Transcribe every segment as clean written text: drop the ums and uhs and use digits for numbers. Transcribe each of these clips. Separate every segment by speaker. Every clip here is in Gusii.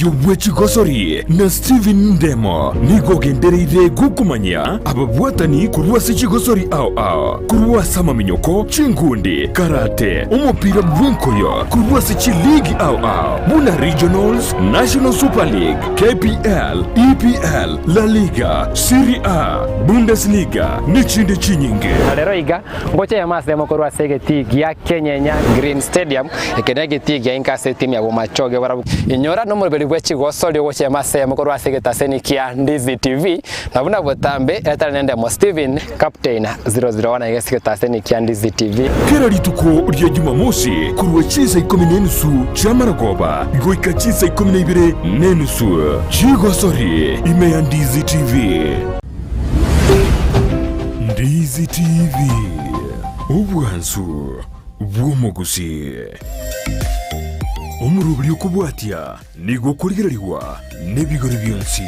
Speaker 1: Omoroberio bwe chigosori na Stephen Ndemo nigo ogendereire gokomanyia ababwatani korwa ase chigosori ao ao, korwa ase amaminyoko, chinkundi, karate, omopira bw'enkoyo, korwa ase chiligi ao ao buna Regionals, National Super League, KPL, EPL, La Liga, Serie A, Bundesliga nechinde chinyinge.
Speaker 2: Na rero iga, ngocha eyemo ase eyemo korwa ase egetii gia Kenyenya Green Stadium, eke negetii gia inka ase etimu ya Bomachoge barabwo. Inyora nomoroberi bwe chigosori ogocha eyemo ase eyemo korwa ase egetaseni kia Ndizi TV, na buna botambe etari nendemo Stephen Captain 001 aiga ase egetaseni kia Ndizi TV.
Speaker 1: Kera rituko ria Jumamosi korwa chinsa ikomi na enusu chi'amarogoba goika chinsa ikomi na ibere na enusu chigosori ime ya Ndizi TV. Ndizi TV, obwansu bw'omogusii. Omoroberi okobwatia nigo okorigererigwa nebigori bionsi.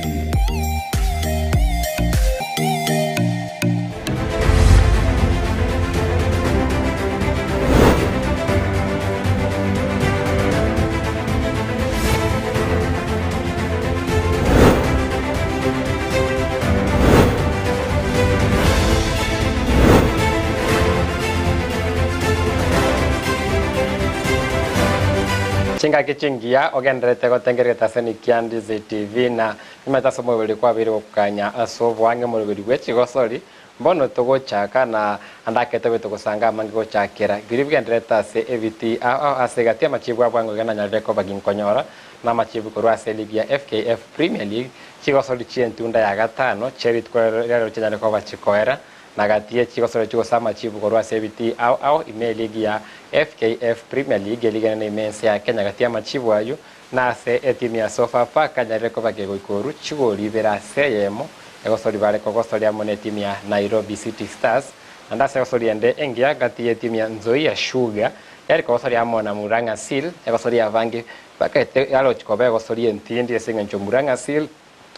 Speaker 2: Chingaki chingiya ogendererete gotengeria egetaseni kia Ndizi TV na nimanyete ase omobere kwabeire gokanya ase oboang'e omoroberi bwe chigosori Mbono togochaka na ande akete goeta gosanga amange gochakera biria bigendererete ase ebitii ao ao ase egati y'amachibu a bwango iga nanyarire koba ginkonyora na amachibu korwa ase eligi ya FKF Premier League chigosori chi'entunda ya gatano chie rituko ria rero chianyare koba chikoera na gati ye chigosori chigose amachibu korwa ase ebitii ao ao ime eligi ya FKF Premier League eligi enene ime ense ya Kenya gati y'amachibu ayio Na ase etimu ya Sofapaka anyarire koba kegoikoru chigori ibere ase eyemo, egosori bare kogosoria amo netimu ya Nairobi City Stars, naende ase egosori ende engiya gati y'etimu ya Nzoia Sugar yare kogosoria amo na Murang'a Seal, egosori abange bakaete yarochi koba egosori entindi ase eng'encho Murang'a Seal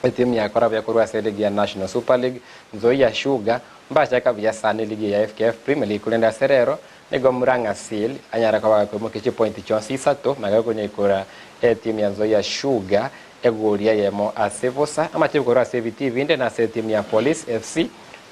Speaker 2: Etimu yakora buya korwa ase eligi ya National Super League, Nzoia Sugar mbachaka buya sana eligi ya FKF Premier League korende ase rero nigo Murang'a Seal anyare koba gakoimokia chipointi chionsi isato magega konyaikora etimu ya Nzoia Sugar egori eyemo ase bosa. Amachibu korwa ase ebitii binde nase etimu ya Police FC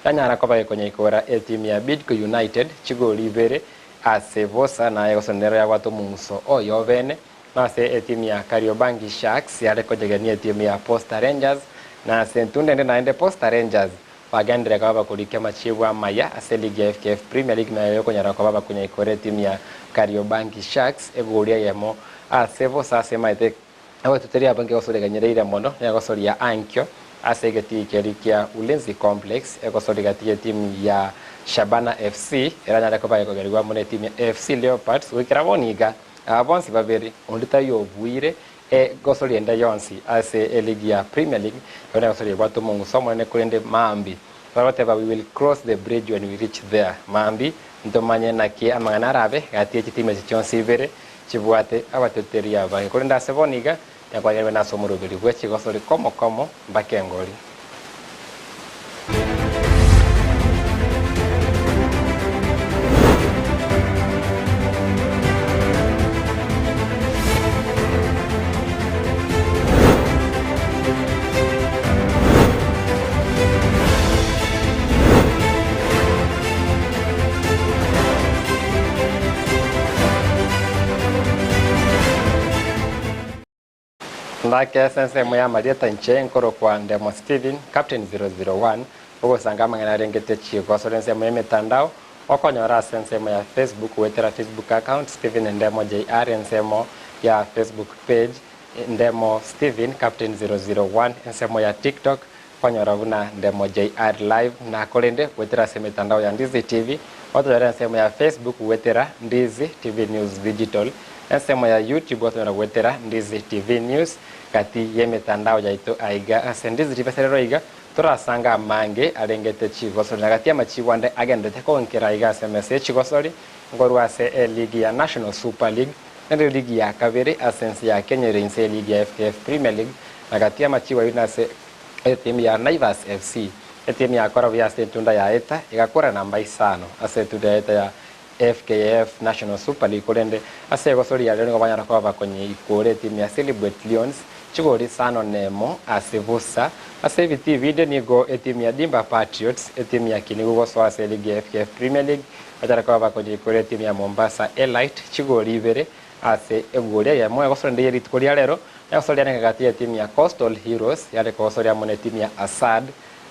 Speaker 2: yanyara koba gekonyaikora etimu ya Bidco United chigori ibere ase bosa naye gose nero yabwate omong'uso oyo bene. Nase etimu ya Kariobangi Sharks yare konyegenia etimu ya Posta Rangers, na ase entunda ende naende Posta Rangers bagenderere koba bakorikia amachibu amaya ase eligi ya FKF Premier League nayo yokonyara koba bakonyaikora etimu ya Kariobangi Sharks egori eyemo ase bosa ase emaete agoteteria abange gosoreganyereire mono negosoria ankio ase egetii keria kia Ulinzi Complex egosori gati yetimu ya Shabana FC eranyare koba ekogerigwa amo netimu ya AFC Leopards goikera bono iga. Aba bonsi babere, onde taiyo obuire egosoria ende yonsi ase eligi ya Premier League, ero negosoria ebwate omong'uso omonene korende maambia bagoteba we will cross the bridge when we reach there, maambia ntomanye naki amang'ana arabe gati ye chitimu echi chionsi ibere chibwate abateteri abange. Korende ase bono iga yakwanirwe nase omoroberi bwe chigosori komo komo mpaka engori. Ndake ase ensemo y'amarieta inche nkorokwa Ndemo Stephen, Captain 001, ogosanga amang'ana arengete chigosori ensemo y'emetandao, okonyora ase ensemo ya Facebook goetera Facebook account Stephen Ndemo JR ensemo ya Facebook page Ndemo Stephen Captain 001 ensemo ya TikTok Konyora buna Ndemo JR Live na korende goetera ase emetandao ya Ndizi TV, otonyore ensemo ya Facebook goetera Ndizi TV News Digital, ensemo ya YouTube otonyora goetera Ndizi TV News gati y'emetandao yaito aiga ase Ndizi TV ase rero iga torasange amange arengete chigosori na gati y'amachibo ande agenderete konkera aiga ase emesa y'echigosori nkorwa ase eligi ya National Super League naende eligi ya kabere ase ense ya Kenya ere inse y'eligi ya FKF Premier League na gati y'amachibo ayio nase Etimu ya Naivas FC, etimu yakora buya ase entunda ya Eta, egakora namba isano ase entunda ya Eta ya FKF National Super League korende ase egosori ya rero nigo banyara koba bakonyeikora etimu ya Silibwet Lions chigori isano nemo ase bosa. Ase ebitii binde nigo etimu ya Dimba Patriots, etimu ya Kinigu gosoa ase eligi ya FKF Premier League, bachare koba bakonyeikora etimu ya Mombasa Elite chigori ibere ase egori eyemo. Egosori ende ye rituko ria rero negosori riarenge gati y'etimu ya Coastal Heroes yare kogosoria amo netimu ya Assad.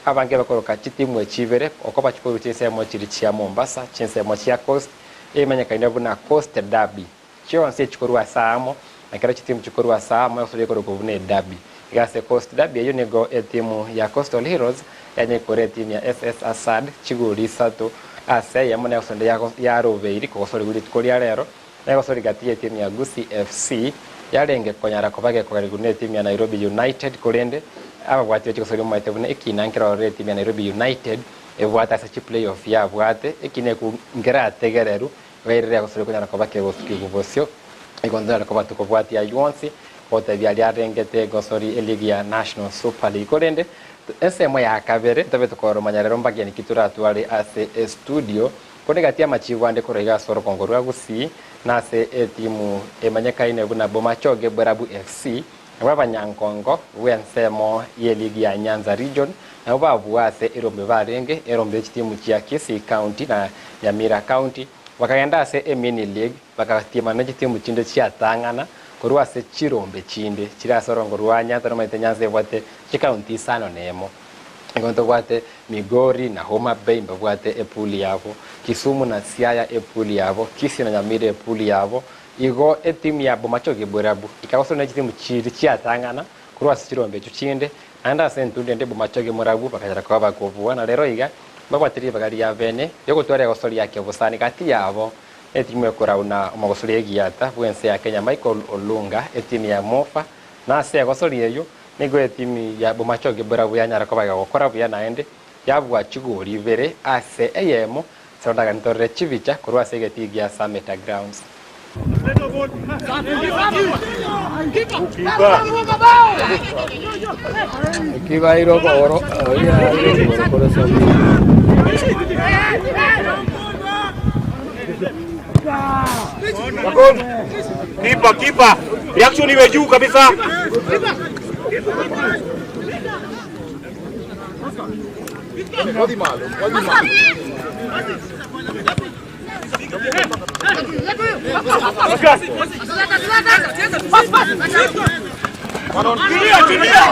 Speaker 2: Abange bakoroka chitimu echi ibere okoba chikorwa chinsemo chiria chia Mombasa, chinsemo chia Coast, emanyekaine buna Coast Derby. Chionsi echikorwa ase aamo, na kera chitimu chikorwa ase aamo egosori ekorokwa buna edabi. Iga ase Coast Derby eyio nigo etimu ya Coastal Heroes yanyekore etimu ya SS Assad chigori isato ase eyemo na egosori ende yarobeiri kogosorigwa rituko ria rero na egosori gati y'etimu ya Gusii FC yarenge konyara koba gekogerigwa n'etimu ya Nairobi United korende ababwati be chigosori momaete buna ekina nkerorore etimu ya Nairobi United ebwate ase chiplayoff yabwate ekina ekwo nkerategereru Ribaga riria gose rikonyara koba kegosukigwa bosio, igo ntonyare koba tokobwatia ayio onsi, gotebia aria arengete gosori eligi ya National Super League. Korende ensemo ya kabere ntobe tokoromanya rero mbageni ki toratware ase estudio, korende gati y'amachibo ande korwa iga ase orogongo rwa Gusii na ase etimu emanyekaine buna Bomachoge Borabu FC, Nabwo abanyankongo bw'ensemo y'eligi ya Nyanza Region nabwo babua ase erombe barenge, erombe ye chitimu chia Kisii County na Nyamira County, bakagenda ase emini league bagatiemana ne chitimu chinde chiatang'ana korwa ase chirombe chinde chire ase orongo rwa Nyanza nomanyete Nyanza ebwate chikaunti isano nemo. Igo ntobwate Migori na Homa Bay mbabwate epool yabo, Kisumu na Siaya epool yabo, Kisii na Nyamira epool yabo, Igo etimu ya Bomachoge Borabu ikagosora ne chitimu chiria chiatang'ana korwa ase chirombe echio chinde, naende ase entundu ende Bomachoge Morabu bakanyara koba bakobua, na rero iga mbabwate ribaga ria bene ri'ogotwara egosori ya kebosani gati yabo netimu ekorauna omogosori egiata bw'ense ya Kenya Michael Olunga etimu ya Mofa, na ase egosori eyio nigo etimu ya Bomachoge Borabu yanyara koba egokora buya naende yabua chigori ibere ase eyemo Sondaga ntorere chibicha korwa ase egetii gia Sameta Grounds.
Speaker 3: Keeper, keeper. Reaction iwe juu kabisa. Tulia, tulia.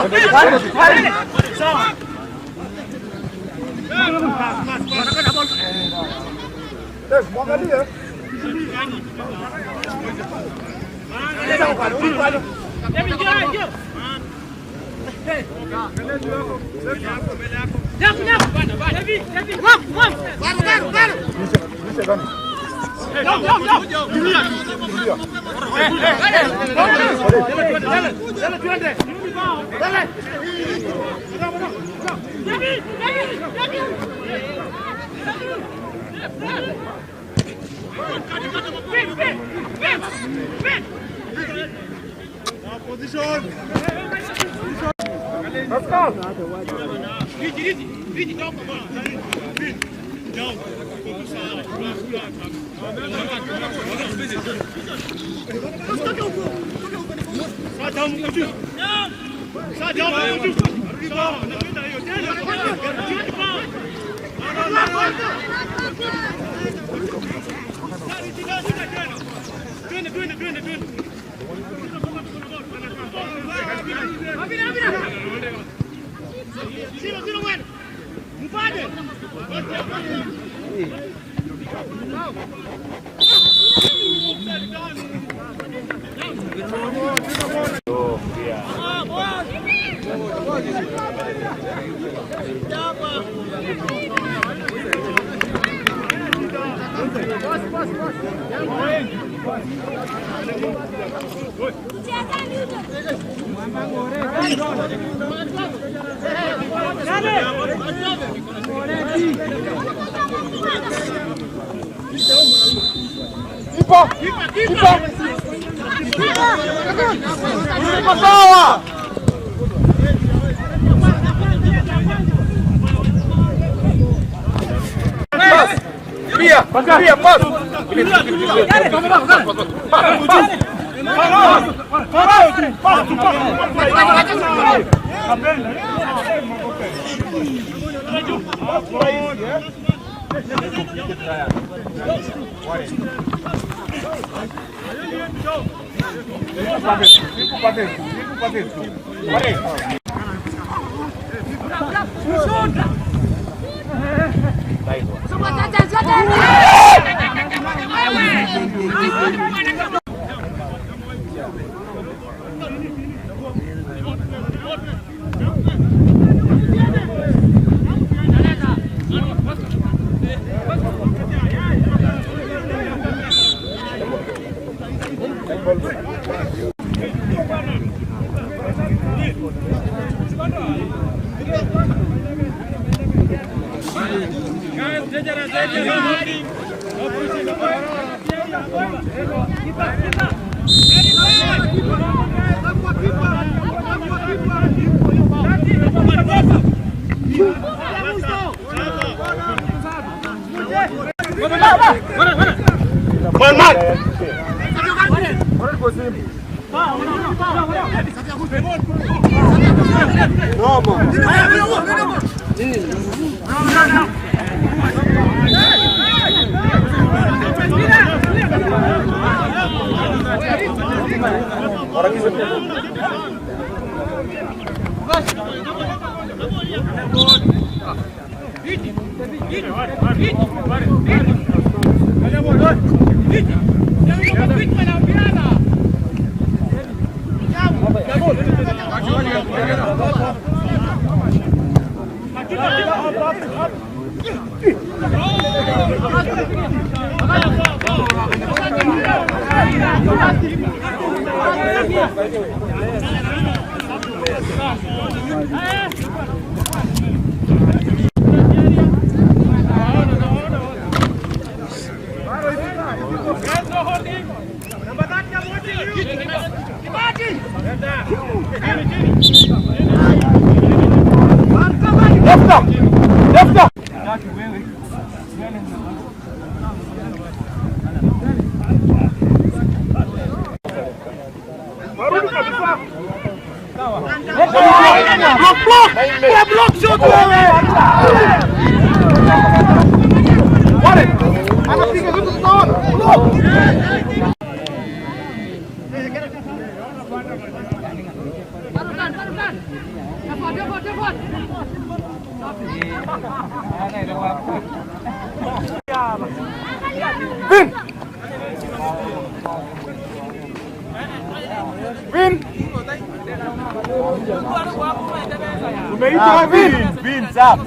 Speaker 3: Man, man. Umeitwa Vin. Vin, sawa.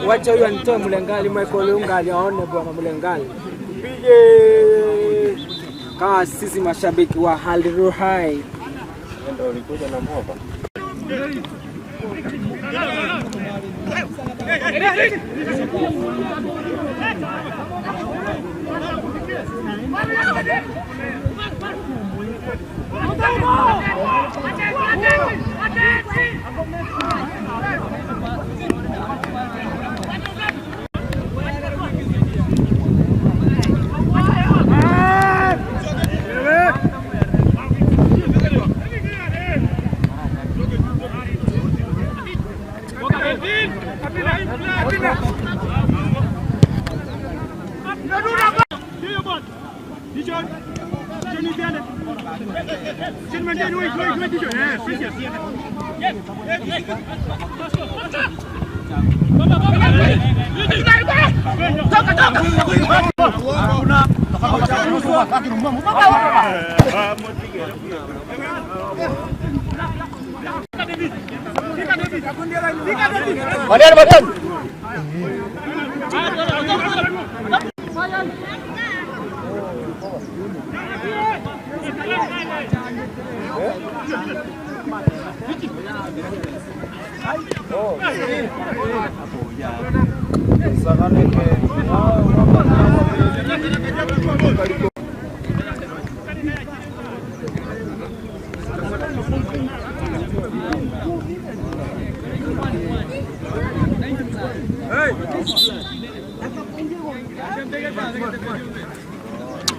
Speaker 4: Wacha huyu anitoe Mlengali, Michael Ungali aone bwana Mlengali. Tupige kama sisi mashabiki wa Al Ruhai.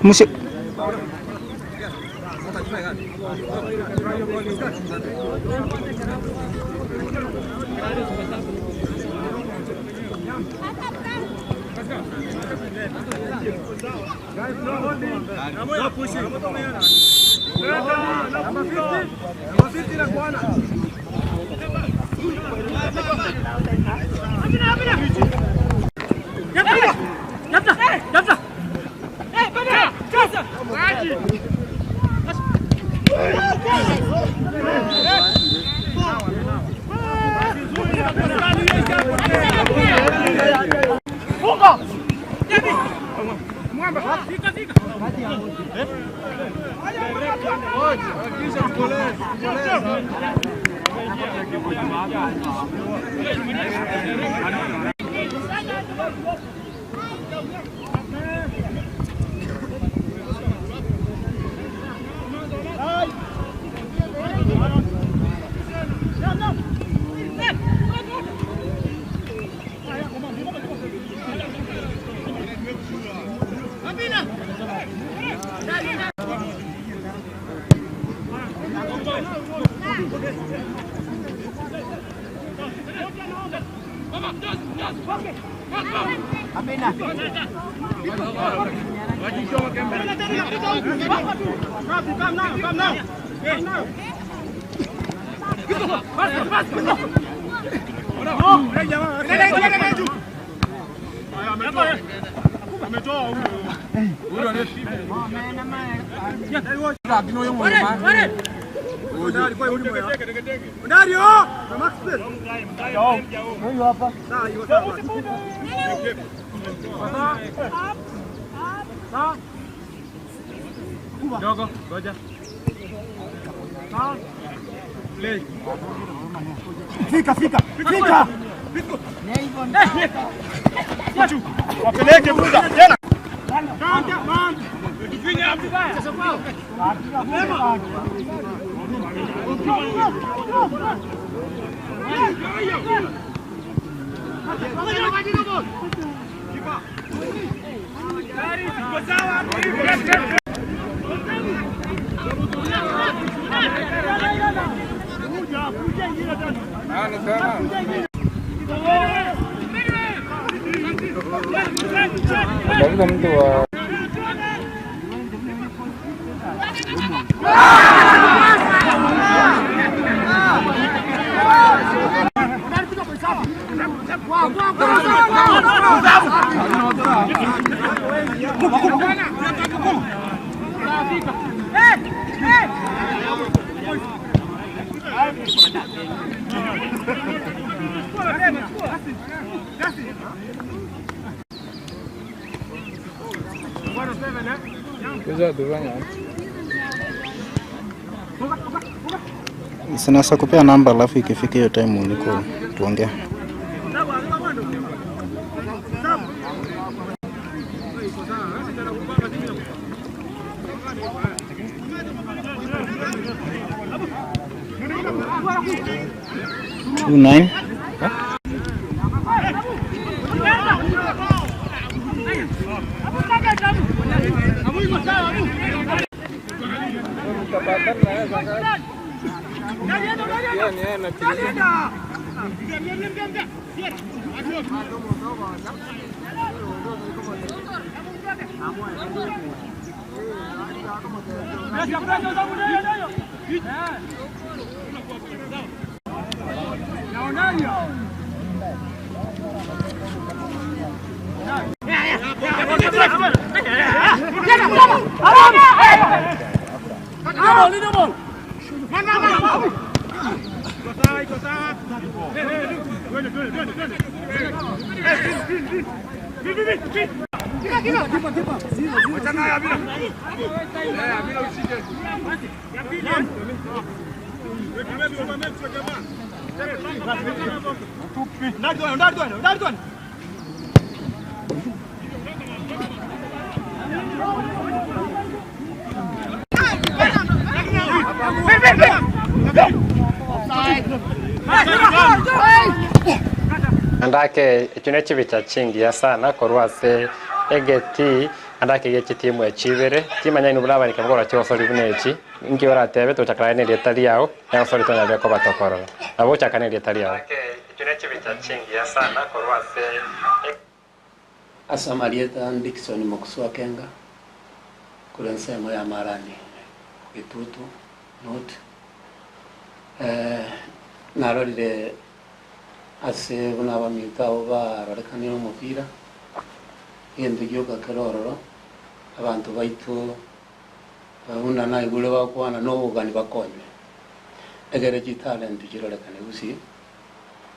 Speaker 4: Musik.
Speaker 3: Kidogo, ngoja. Play. Fika, fika, fika. Wapeleke buda tena.
Speaker 2: Tafuta mtu wa
Speaker 5: Sinasa kupea namba alafu ikifika hiyo time uliko tuongee. 29.
Speaker 2: Andake ekio nechibicha chingiya sana korwa ase egeti andake gie chitimu echibere timanya inwe buna abarika bokora chigosori buna echi inki oratebe togochakera aye na erieta riao egosori tonyarire koba tokorora nabo gochaka na erieta riao. Ekio nechibicha chingiya sana korwa ase.
Speaker 6: Ase amarieta Dickson Mokusua Kenga, korwa ensemo ya Marani, Gitutu North, narorire ase buna abaminto abwo barorekanire omopira, egento gioka kere ororo, abanto baito buna naigure bagokwana na obogani bakonywe, egere chitalent chirorekane gusii,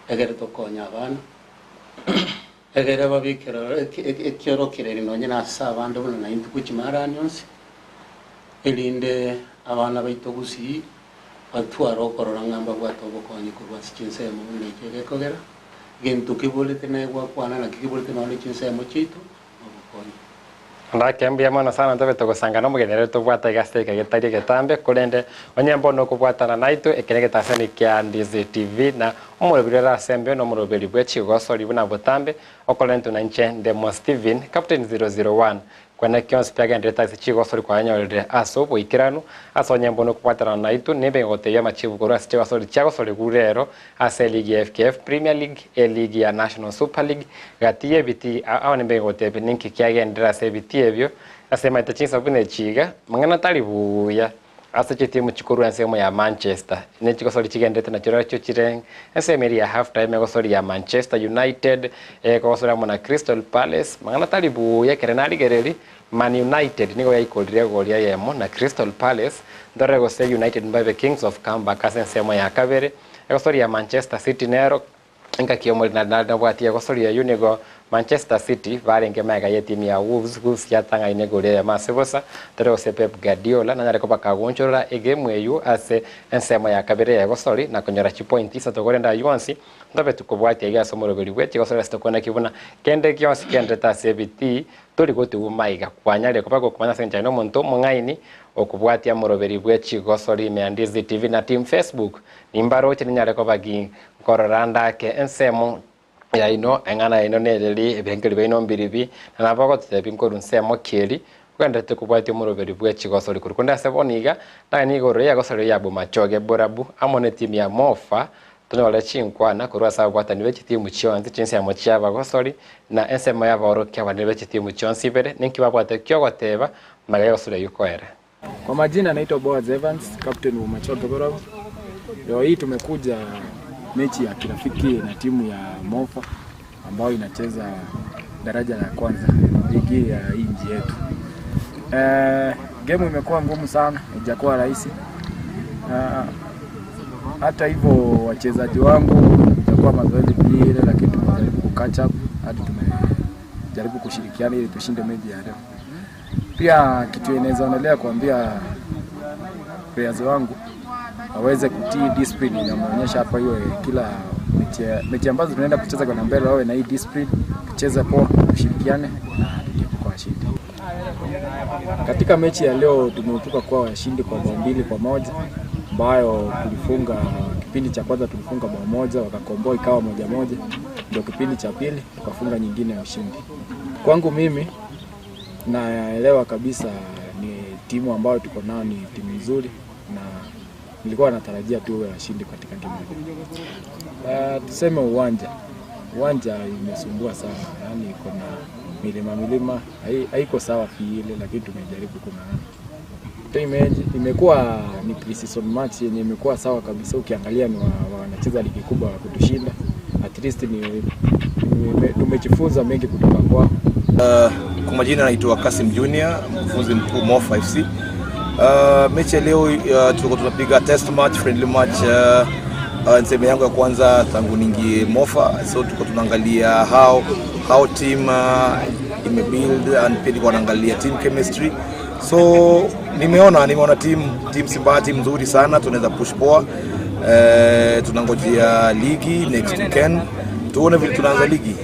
Speaker 6: egere tokonye abana. Ekero babe ekiorokererio nonye nase abande buna naintwe gochia marani onsi, erinde abana baito gusii batware okorora ng'a mbabwate obokonyi korwa ase chinsemo buna echi egekogera, egento keborete naye gwakwana naki keborete nonye chinsemo chiaito nobokonyi.
Speaker 2: Ndake mbuya mono sana ntobe togosangana omogeni ere tobwate iga ase egetari egetambe korende onye mbono okobwatana naitwe eke negetasani kia Ndizi TV na omoroberi ore ase embeo na omoroberi bwe chigosori buna botambe okorentwe na inche Ndemo Steven Captain 001 Kwene kionsi pi agenderete ase chigosori kwayanyorire ase oboikeranu, ase onye mbono okobwaterana naitwe, nimbe ngogotebia amachibu korwa ase chigosori chiagosorigwe rero ase eligi ya FKF Premier League, eligi ya National Super League, gati y'ebitii ao nimbe ngogotebia ninki kiagenderera ase ebitii ebio, ase emaete chinsa buna echi iga, mang'ana tari buya. Ase chitimu chikorwa ensemo ya Manchester, ne chigosori chigenderete nachirorachio chire ensemo eria ya half time egosori ya Manchester United ekogosori amo na Crystal Palace. Mang'ana tari buya ekere narigereria, Man United nigo yaikorire egori eyemo na Crystal Palace, ndorere gose United mbabe Kings of Comeback ase ensemo ya kabere. Egosori ya Manchester City nero Engaki y'omorero nari nabwatie egosoria eyio nigo Manchester City barenge magega y'etimu ya Wolves, Wolves yatang'aine egori eyemo ase bosa, tore gose Pep Guardiola nanyare koba kagoonchorora egemu eyio ase ensemo ya kabere y'egosori na konyora chipointi isato korende ayio onsi ntobe tikobwatia iga ase omoroberi bwe chigosori ase tokoneki buna kende gionsi kenderete ase ebitii tori gotigwa maiga kwanyarire koba gokomanya ase engencho aye nomonto omong'aini okobwatia omoroberi bwe chigosori ime ya Ndizi TV na Team Facebook nimbaroche ninyare koba ginkorora ndake ensemo yaino, eng'ana yaino nereri, ebirengererio biaino mbiribi, na nabo ogototebia nkorwa nsemo ki eri, ogendererete kobwatia omoroberi bwe chigosori korwa. Korende ase bono iga, naganie igoro y'egosori ya Bomachoge Borabu amo netimu ya Mofa, tonyore chinkwana korwa ase ababwatani be chitimu chionsi, chinsemo chi'abagosori, na ensemo y'abaorokia abanene be chitimu chionsi ibere, ninki babwate ki'ogoteba magega y'egosori eyio koera.
Speaker 4: Kwa majina naitwa Boaz Evans, captain wa Machoge Borabu. Leo hii tumekuja mechi ya kirafiki na timu ya Mofa ambayo inacheza daraja la kwanza ligi ya hii nchi yetu. Eh, game imekuwa ngumu sana, haijakuwa rahisi. Ah, hata hivyo wachezaji wangu itakuwa mazoezi vile, lakini tumejaribu ku catch up hadi tumejaribu kushirikiana ili tushinde mechi ya leo. Pia kitu inaweza onelea kuambia players wangu waweze kutii discipline inamuonyesha hapa, iwe kila mechi, mechi ambazo tunaenda kucheza kwa mbele wawe na hii discipline, tucheze poa, tushirikiane na tuje washindi. Katika mechi ya leo tumeepuka kuwa washindi kwa bao 2-1 ambayo tulifunga kipindi cha kwanza tulifunga bao moja wakakomboa ikawa 1-1, ndio kipindi cha pili tukafunga nyingine ya ushindi. Kwangu mimi naelewa kabisa ni timu ambayo tuko nayo ni timu nzuri na nilikuwa natarajia tuwe washindi katika game hii. Tuseme uwanja imesumbua sana, yani iko na milima milima, haiko sawa vile, lakini tumejaribu kung'ang'ana. Imekuwa ni pre-season match yenye imekuwa sawa kabisa, ukiangalia ni wanacheza ligi kubwa kutushinda. At least tumejifunza mengi kutoka kwao.
Speaker 7: Kwa majina naitwa Kasim Junior, mkufunzi mkuu Mofa FC. Mechi ya leo tulikuwa tunapiga test match, friendly match. Niseme yangu ya kwanza tangu niingie Mofa, so tulikuwa tunaangalia how team imebuild and pia tulikuwa tunaangalia team chemistry. So nimeona team Simba team nzuri sana, tunaweza push poa. Tunangojea ligi next weekend tuone vile tunaanza ligi.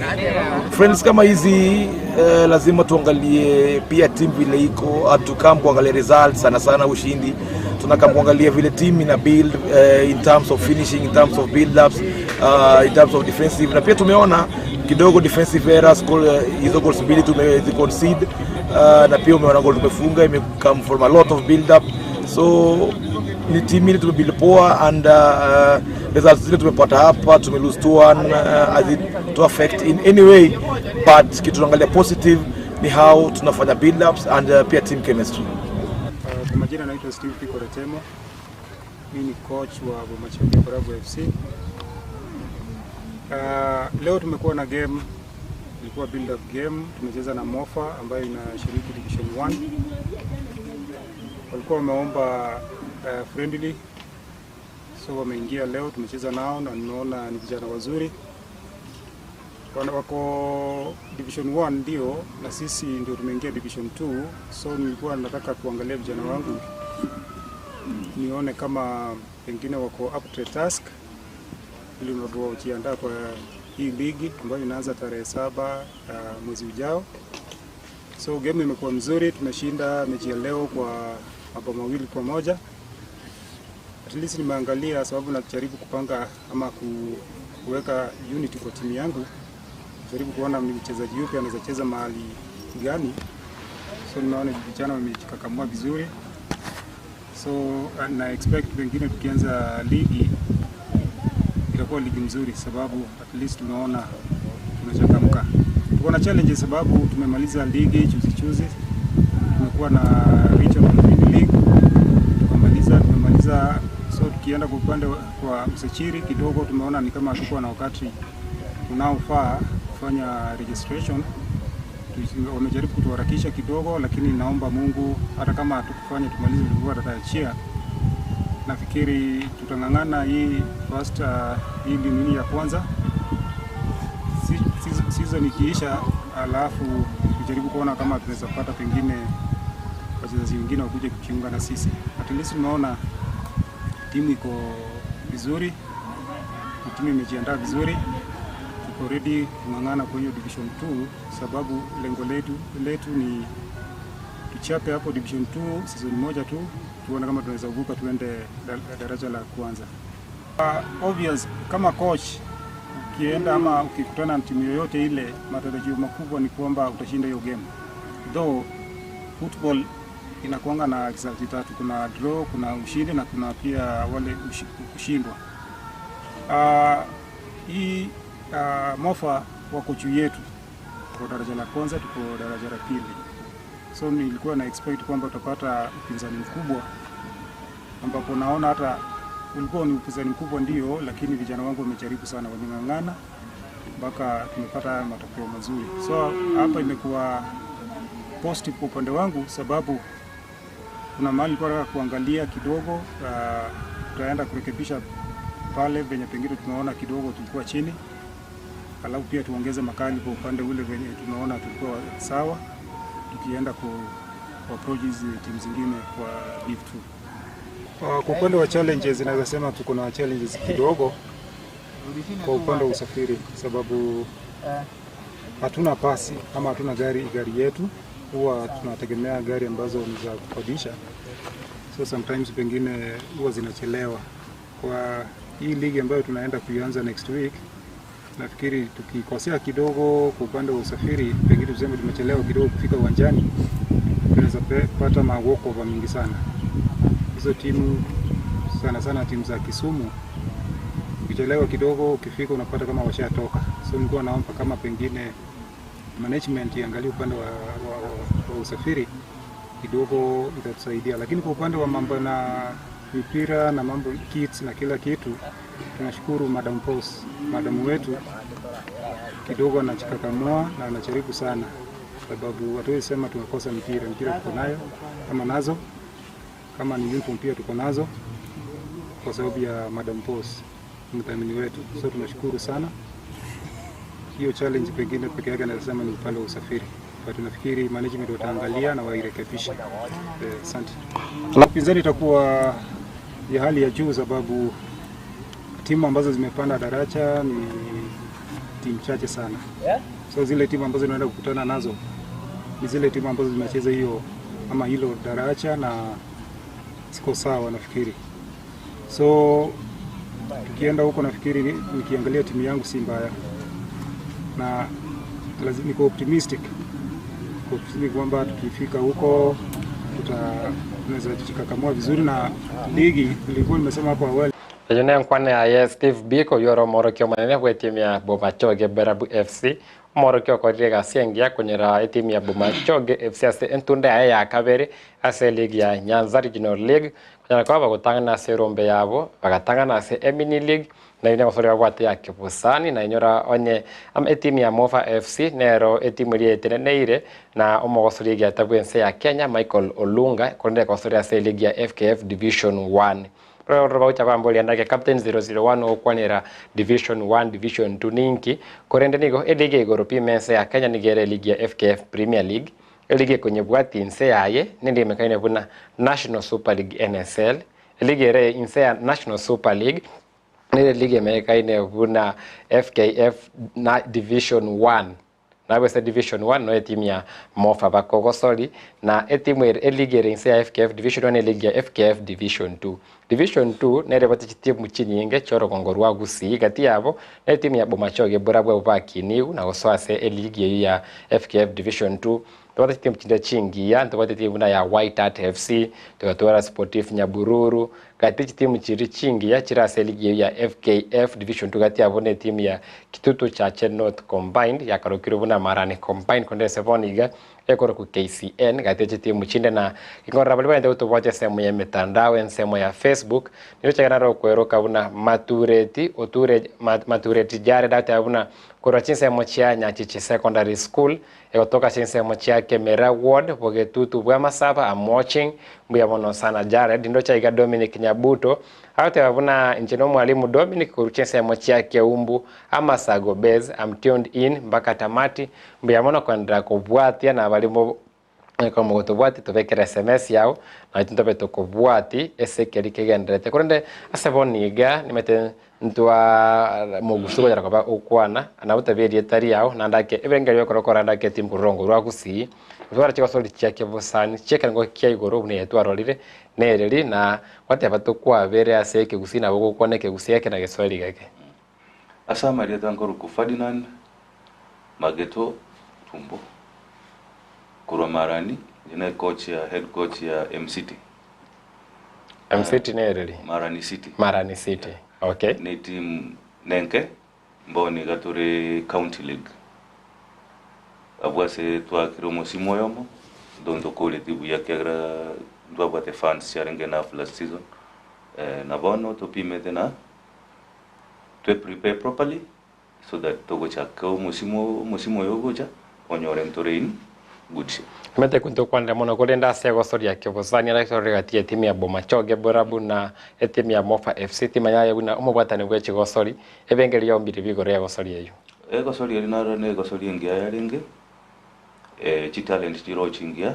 Speaker 7: Friends kama hizi lazima tuangalie pia team vile iko, hatukam kuangalia results sana sana ushindi, tunakam kuangalia vile team ina build in terms of finishing, in terms of build ups, in terms of defensive, na pia tumeona kidogo defensive errors, goal hizo goals mbili tumeziconcede, na pia umeona goal tumefunga ime come from a lot of build up. So ni team ile tumebuild poa and results zile tumepata hapa, tume lose 2-1 as it to affect in any way, but kitu tunaangalia positive ni how tunafanya build ups and pia team chemistry.
Speaker 3: Kwa majina naitwa Steve Piko Retemo. Mimi ni coach wa Bomachoge Borabu FC. Leo tumekuwa na game, ilikuwa build up game, tumecheza na Mofa ambayo inashiriki Division 1. Walikuwa wameomba friendly, so wameingia leo, tumecheza nao na nimeona ni vijana wazuri. Wako Division 1 ndio, na sisi ndio tumeingia Division 2, so nilikuwa nataka kuangalia vijana wangu nione kama pengine wako up to the task ili tunapojiandaa kwa hii ligi ambayo inaanza tarehe 7 mwezi ujao. So game imekuwa mzuri, tumeshinda mechi ya leo kwa mabao 2-1. At least nimeangalia sababu najaribu kupanga ama kuweka unity kwa timu yangu, jaribu kuona ni mchezaji yupi anaweza cheza mahali gani. So nimeona vijana wamejikakamua vizuri, so na expect pengine tukianza ligi itakuwa ligi mzuri, sababu at least tumeona tumechangamka. Tuko na challenges sababu tumemaliza ligi juzi juzi, tumekuwa na regional mini league tumemaliza. So tukienda kwa upande wa usajili kidogo tumeona ni kama hatukuwa na wakati unaofaa kufanya registration. Wamejaribu kutuharakisha kidogo, lakini naomba Mungu hata kama hatukufanya tumalize tulikuwa tutarajia, nafikiri tutang'ang'ana hii first hii nini ya kwanza. Season ikiisha, alafu tujaribu kuona kama tunaweza pata pengine wachezaji wengine wakuje kujiunga na sisi. At least tunaona timu iko vizuri, na timu imejiandaa vizuri, tuko ready kung'ang'ana kwa hiyo division 2, sababu lengo letu, letu ni tuchape hapo division 2 season moja tu, tuone kama tunaweza vuka tuende daraja la kwanza. Obvious kama coach ukienda ama ukikutana na timu yoyote ile, matarajio makubwa ni kwamba utashinda hiyo game, though football inakuanga na result tatu, kuna draw, kuna ushindi na kuna pia wale kushindwa. Hii Mofa wako juu yetu, tuko daraja la kwanza, tuko daraja la pili, so nilikuwa na expect kwamba utapata upinzani mkubwa, ambapo naona hata ulikuwa ni upinzani mkubwa ndio, lakini vijana wangu wamejaribu sana, wameng'ang'ana mpaka tumepata haya matokeo mazuri. So hapa imekuwa positive kwa upande wangu, sababu kuna mahali nilikuwa nataka kuangalia kidogo, tutaenda kurekebisha pale venye pengine tumeona kidogo tulikuwa chini, alafu pia tuongeze makali kwa upande ule venye tumeona tulikuwa sawa, tukienda ku approach hizi timu zingine kwa Div 2. Kwa upande wa challenges, naweza sema tuko na challenges kidogo kwa upande wa usafiri, sababu hatuna pasi ama hatuna gari gari yetu, huwa tunategemea gari ambazo ni za kukodisha, so sometimes pengine huwa zinachelewa. Kwa hii ligi ambayo tunaenda kuianza next week, nafikiri tukikosea kidogo kwa upande wa usafiri, pengine tuseme tumechelewa kidogo kufika uwanjani, tunaweza pata ma walkover mingi sana. Hizo timu sana sana timu za Kisumu, ukichelewa kidogo ukifika unapata kama washatoka. So nilikuwa naomba kama pengine management iangalie upande wa usafiri kidogo, itatusaidia. Lakini kwa upande wa mambo na mipira na mambo kits na kila kitu, tunashukuru Madam Pos, madamu wetu kidogo anajikakamua na anajaribu sana, sababu hatuwezi sema tumekosa mipira. Mipira tuko nayo kama nazo, kama ni uniform pia tuko nazo, kwa sababu ya Madam Pos mdhamini wetu. So tunashukuru sana. Hiyo challenge pengine peke yake naweza sema ni upande wa usafiri, but nafikiri management wataangalia na wairekebishe. Asante. Upinzani itakuwa ya hali ya juu, sababu timu ambazo zimepanda daraja ni timu chache sana. So zile timu ambazo tunaenda kukutana nazo ni zile timu ambazo zimecheza hiyo ama hilo daraja na siko sawa nafikiri. So tukienda huko nafikiri nikiangalia timu yangu si mbaya, na lazima niko optimistic, niko optimistic kwamba tukifika huko tunaweza kujikakamua vizuri na ligi. Nilikuwa nimesema hapo awali.
Speaker 2: Eyo nenkwana yaye Steve Biko oyio ore omorokia omonene bw'etimu ya Bomachoge Berabu FC, omorokia okorire egasi engiya konyora etimu ya Bomachoge FC ase entunda yaye ya kabere ase eligi ya Nyanza Regional League, konyara koba bagotang'ana ase erombe yabo, bagatang'ana ase Emini League, naende egosori babwate ya Kebusani, na inyora onye etimu ya Mofa FC nero etimu eria eteneneire na omogosori egiata bw'ense ya Kenya Michael Olunga, korende egosori ase eligi ya FKF Division 1. Roro bagocha bamboria ndake Captain 001 ogokwanera Division 1, Division 2 ninki, korende nigo eligi ya igoro pi ime ense ya Kenya nigo ere eligi ya FKF Premier League, eligi ekonyebwatia inse yaye nende emekaine buna National Super League NSL, eligi ere inse ya National Super League nere eligi emekaine buna FKF na Division 1. Nabo ase Division 1 no etimu ya Mofa bakogosori na etimu ere eligi ere inse ya FKF Division 1 na eligi ya FKF Division 2. Division 2 nere ebwate chitimu chinyinge chiorogongo rwa Gusii gati yabo na etimu ya Bomachoge borabwo abwo bakiniwu na gosoa ase eligi eyio ya FKF Division 2. Tobwate chitimu chinde chingiya, ntobwate etimu buna ya White Hart FC, togatwara Sportif Nyabururu, gati chitimu chiria chingiya chire ase eligi eyio ya FKF Division 2 gati yabo na etimu ya Kitutu Chache North Combined yakarokirwe buna Marani Combined korende ase bono iga ekorokwa KCN gati chitimu chinde na nkorora baria bagente gotobwatia ensemo ya emetandao ensemo ya Facebook nigo chagera naro okweroka buna Matureti oture Matureti Jared agoteba buna Korwa chinsemo chia Nyachichi Secondary School, egotoka chinsemo chia Kemera Ward, Bogetutu bwa Masaba, I'm watching. Mbuya mono sana Jared. Ndoche aiga Dominic Nyabuto, agoteba buna inche nomwalimu Dominic korwa chinsemo chia Keumbu, Amasago Base, I'm tuned in mpaka tamati. Mbuya mono koenderera kobwatia na abarimo Ekero mogotobwati tobekere sms yao, na intwe ntobe tokobwati ase ekeri kegendererete. Korende ase bono iga nimanyete ntwa mogusu konyara koba okwana, nabo tebia erieta riao naende ake ebirengererio ekero okorora ande ake etimu korwa rongo rwa gusii, gotwara chigosori chia kebosani chia ekerengo kia igoro buna eye twarorire, nereri na gwateba tokwabere ase ekegusii nabo ogokwana ekegusii eke na egeswahili geke.
Speaker 8: Ase amarieta nkorokwa Ferdinand Mageto Tumbo, korwa Marani, inche ne coach ya head coach ya M-City.
Speaker 2: M-City nereri?
Speaker 8: Marani City.
Speaker 2: Marani City, okay.
Speaker 8: Ne team nenke, mbono iga tore county league. Abwo ase twakire omosimo oyomo, though ntokoreti buya ekiagera ntwabwate funds chiarenge enough last season, na bono topimete na twe prepare properly so that togochaka omosimo omosimo oyo ogocha onyore ntore in good shape.
Speaker 2: Omanyete ntokwanire mono korende ase egosoria ki'obosani ere tore gati y'etimu ya Bomachoge Borabu na etimu ya Mofa FC timanya aye buna omobwatani bwe chigosori ebengeri yombire bigoro y'egosori eyio.
Speaker 8: Egosori eri naro negosori engiya yarenge, chitalent chiroo chingiya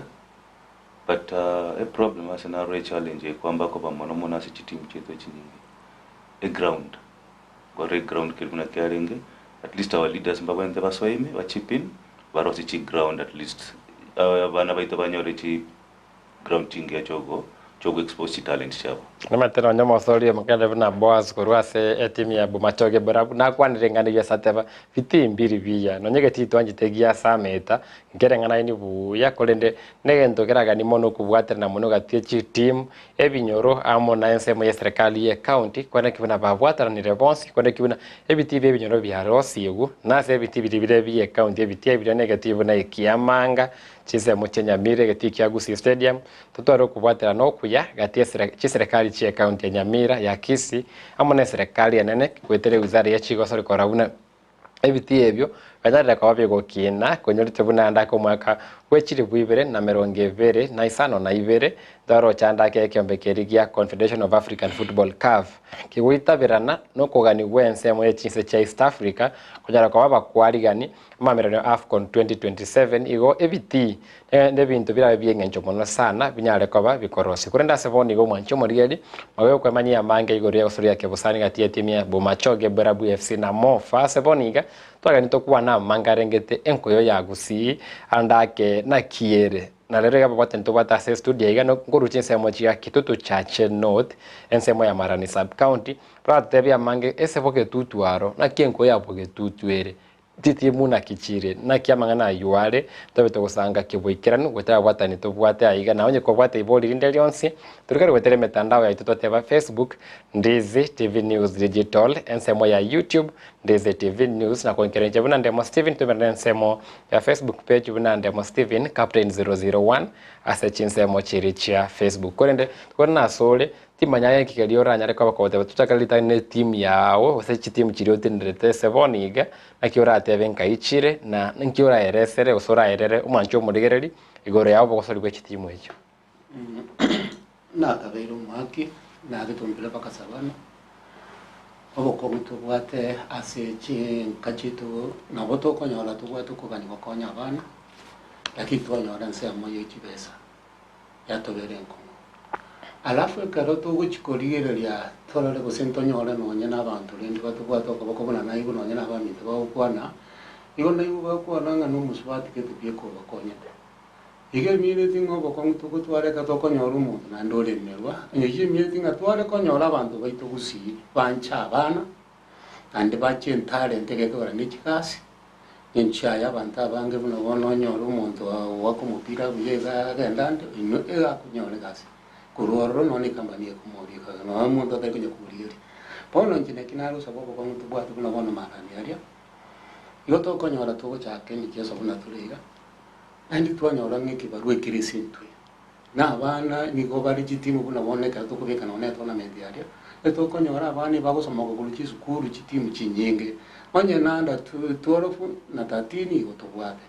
Speaker 8: but eproblem ase naro echallenge ekwamba koba mono mono ase chitimu chiaito chinyinge. Eground, Kore eground keria buna kiarenge, at least our leaders mbabwenerete basoe ime ba chip in, barosie chiground at least abana baito banyore chi ground chingiya chiogo chiogo expose chitalent chiabo.
Speaker 2: Nimanyete nonya omosori omokende buna Boaz korwa ase etimu ya Bomachoge Borabu nakwanire ring'ana erio ase ateba, Bitimbiri biya, nonya egetii twanchete giase ameta, nkereng'anaini buya, korende negento keraganie mono okobwaterana mono gati ye chitimu Ebinyoro amo na ensemo y'eserekari y'ecounty kweneki buna babwataranire bonsi kweneki buna ebitii bi'ebinyoro biarosiigwe, na ase ebitii biria bire bi'ecounty ebitii ebiria negetii buna eki'Amanga, chinsemo chia Nyamira, egetii kia Gusii Stadium, totware okobwaterana okuya gati y'esere chiserekari chi'ecounty ya Nyamira, ya Kisii, amo n'eserekari enene goetera ewizara ye chigosori korora buna Ebitii ebio bianyarire koba bigokiina, konyorete buna andake omwaka bwe chilifu ibere na emerongo ebere na isano na ibere, ntwaroche andake ekeombe keria gia Confederation of African Football, CAF, kegoitaberana nokogania gw'ensemo ye chinse chia East Africa konyara koba abakwarigani amamererano ya AFCON 2027 Igo ebitii nebinto birabe bi'engencho mono sana binyare koba bikorosia. Korende ase bono igo omwanchi omorigeri, mabe okwemanyia amange igoro y'egosori ya kebosani gati y'etimu ya Bomachoge Borabu FC na Mofa. Ase bono iga twagani tokwane amange arengete enkoyo ya Gusii ande ake naki ere. Na rero iga babwate ntobwate ase estudio iga nkoruche ensemo chia Kitutu Chache North, ensemo ya Marani Sub County, baratotebie amange ase bogetutu aro naki enkoyo ya bogetutu ere. Titimu naki chire, naki amang'ana ayio are, tobe togosanga ki boikeranu, gotarabwatani tobwate aiga, na onye kobwate ibori rinde rionsi, torikare goetera emetandao yaito twateba Facebook, Ndizi TV News Digital, ensemo ya YouTube, Ndizi TV News, na goikera inche buna Ndemo Steven, tomerane ensemo ya Facebook page buna Ndemo Steven, Captain 001, ase chinsemo chiria chia Facebook. Korende, kore nasore, Timanya aye nki keria oranyare koba kogoteba tochakere ritang'ani ne team yao gose chitimu chiria otenderete ase bono iga, naki oratebe nkai chire na nki oraeresere gose oraerere omwanchi omorigereri igoro ya obogosori bwe chitimu echio.
Speaker 6: Nakabeire omoaki, nagetombire mpaka Savana, obokong'u tobwate ase chinka chiaito nabo tokonyora tobwate okogania gokonya abana, lakini twanyora ensemo ye chibesa. yatobera enkong'u. Alafu ekero togochia korigereria torore gose ntonyore nonye na abanto rende batobwate okoboko buna naigwe nonye na abaminto bagokwana, igo naigwe bagokwana ng'a nomosubati gete buya kobakonyete. Igo emineti ng'a obokong'u togotwara ekero tokonyora omonto naende oremerwa, onye eyio emineti ng'a tware konyora abanto baito gusii banche abana, naende bache entalent egekogera ne chigasi. Enchia y'abanto abange buna bono onyore omonto ogoaka omopira buya iga agende ande, inwe iga akonyora egasi. Korwa ororo nonya na ecompany ekomoria ekaga nonya omonto atari konya komorigereria. Bono inche naki narosaba obokong'u tobwate buna bono marani aria, igo tokonyora togochaka emicheso buna tore iga, naende twanyora ng'a ekebarua ekere ase intwe. Na abana nigo bare chitimu buna bono ekero tokobeka nonya etournament aria, etokonyora abana ebagosomoka korwa chisukuru chitimu chinyinge. Onye na under 12 na 13 igo tobwate,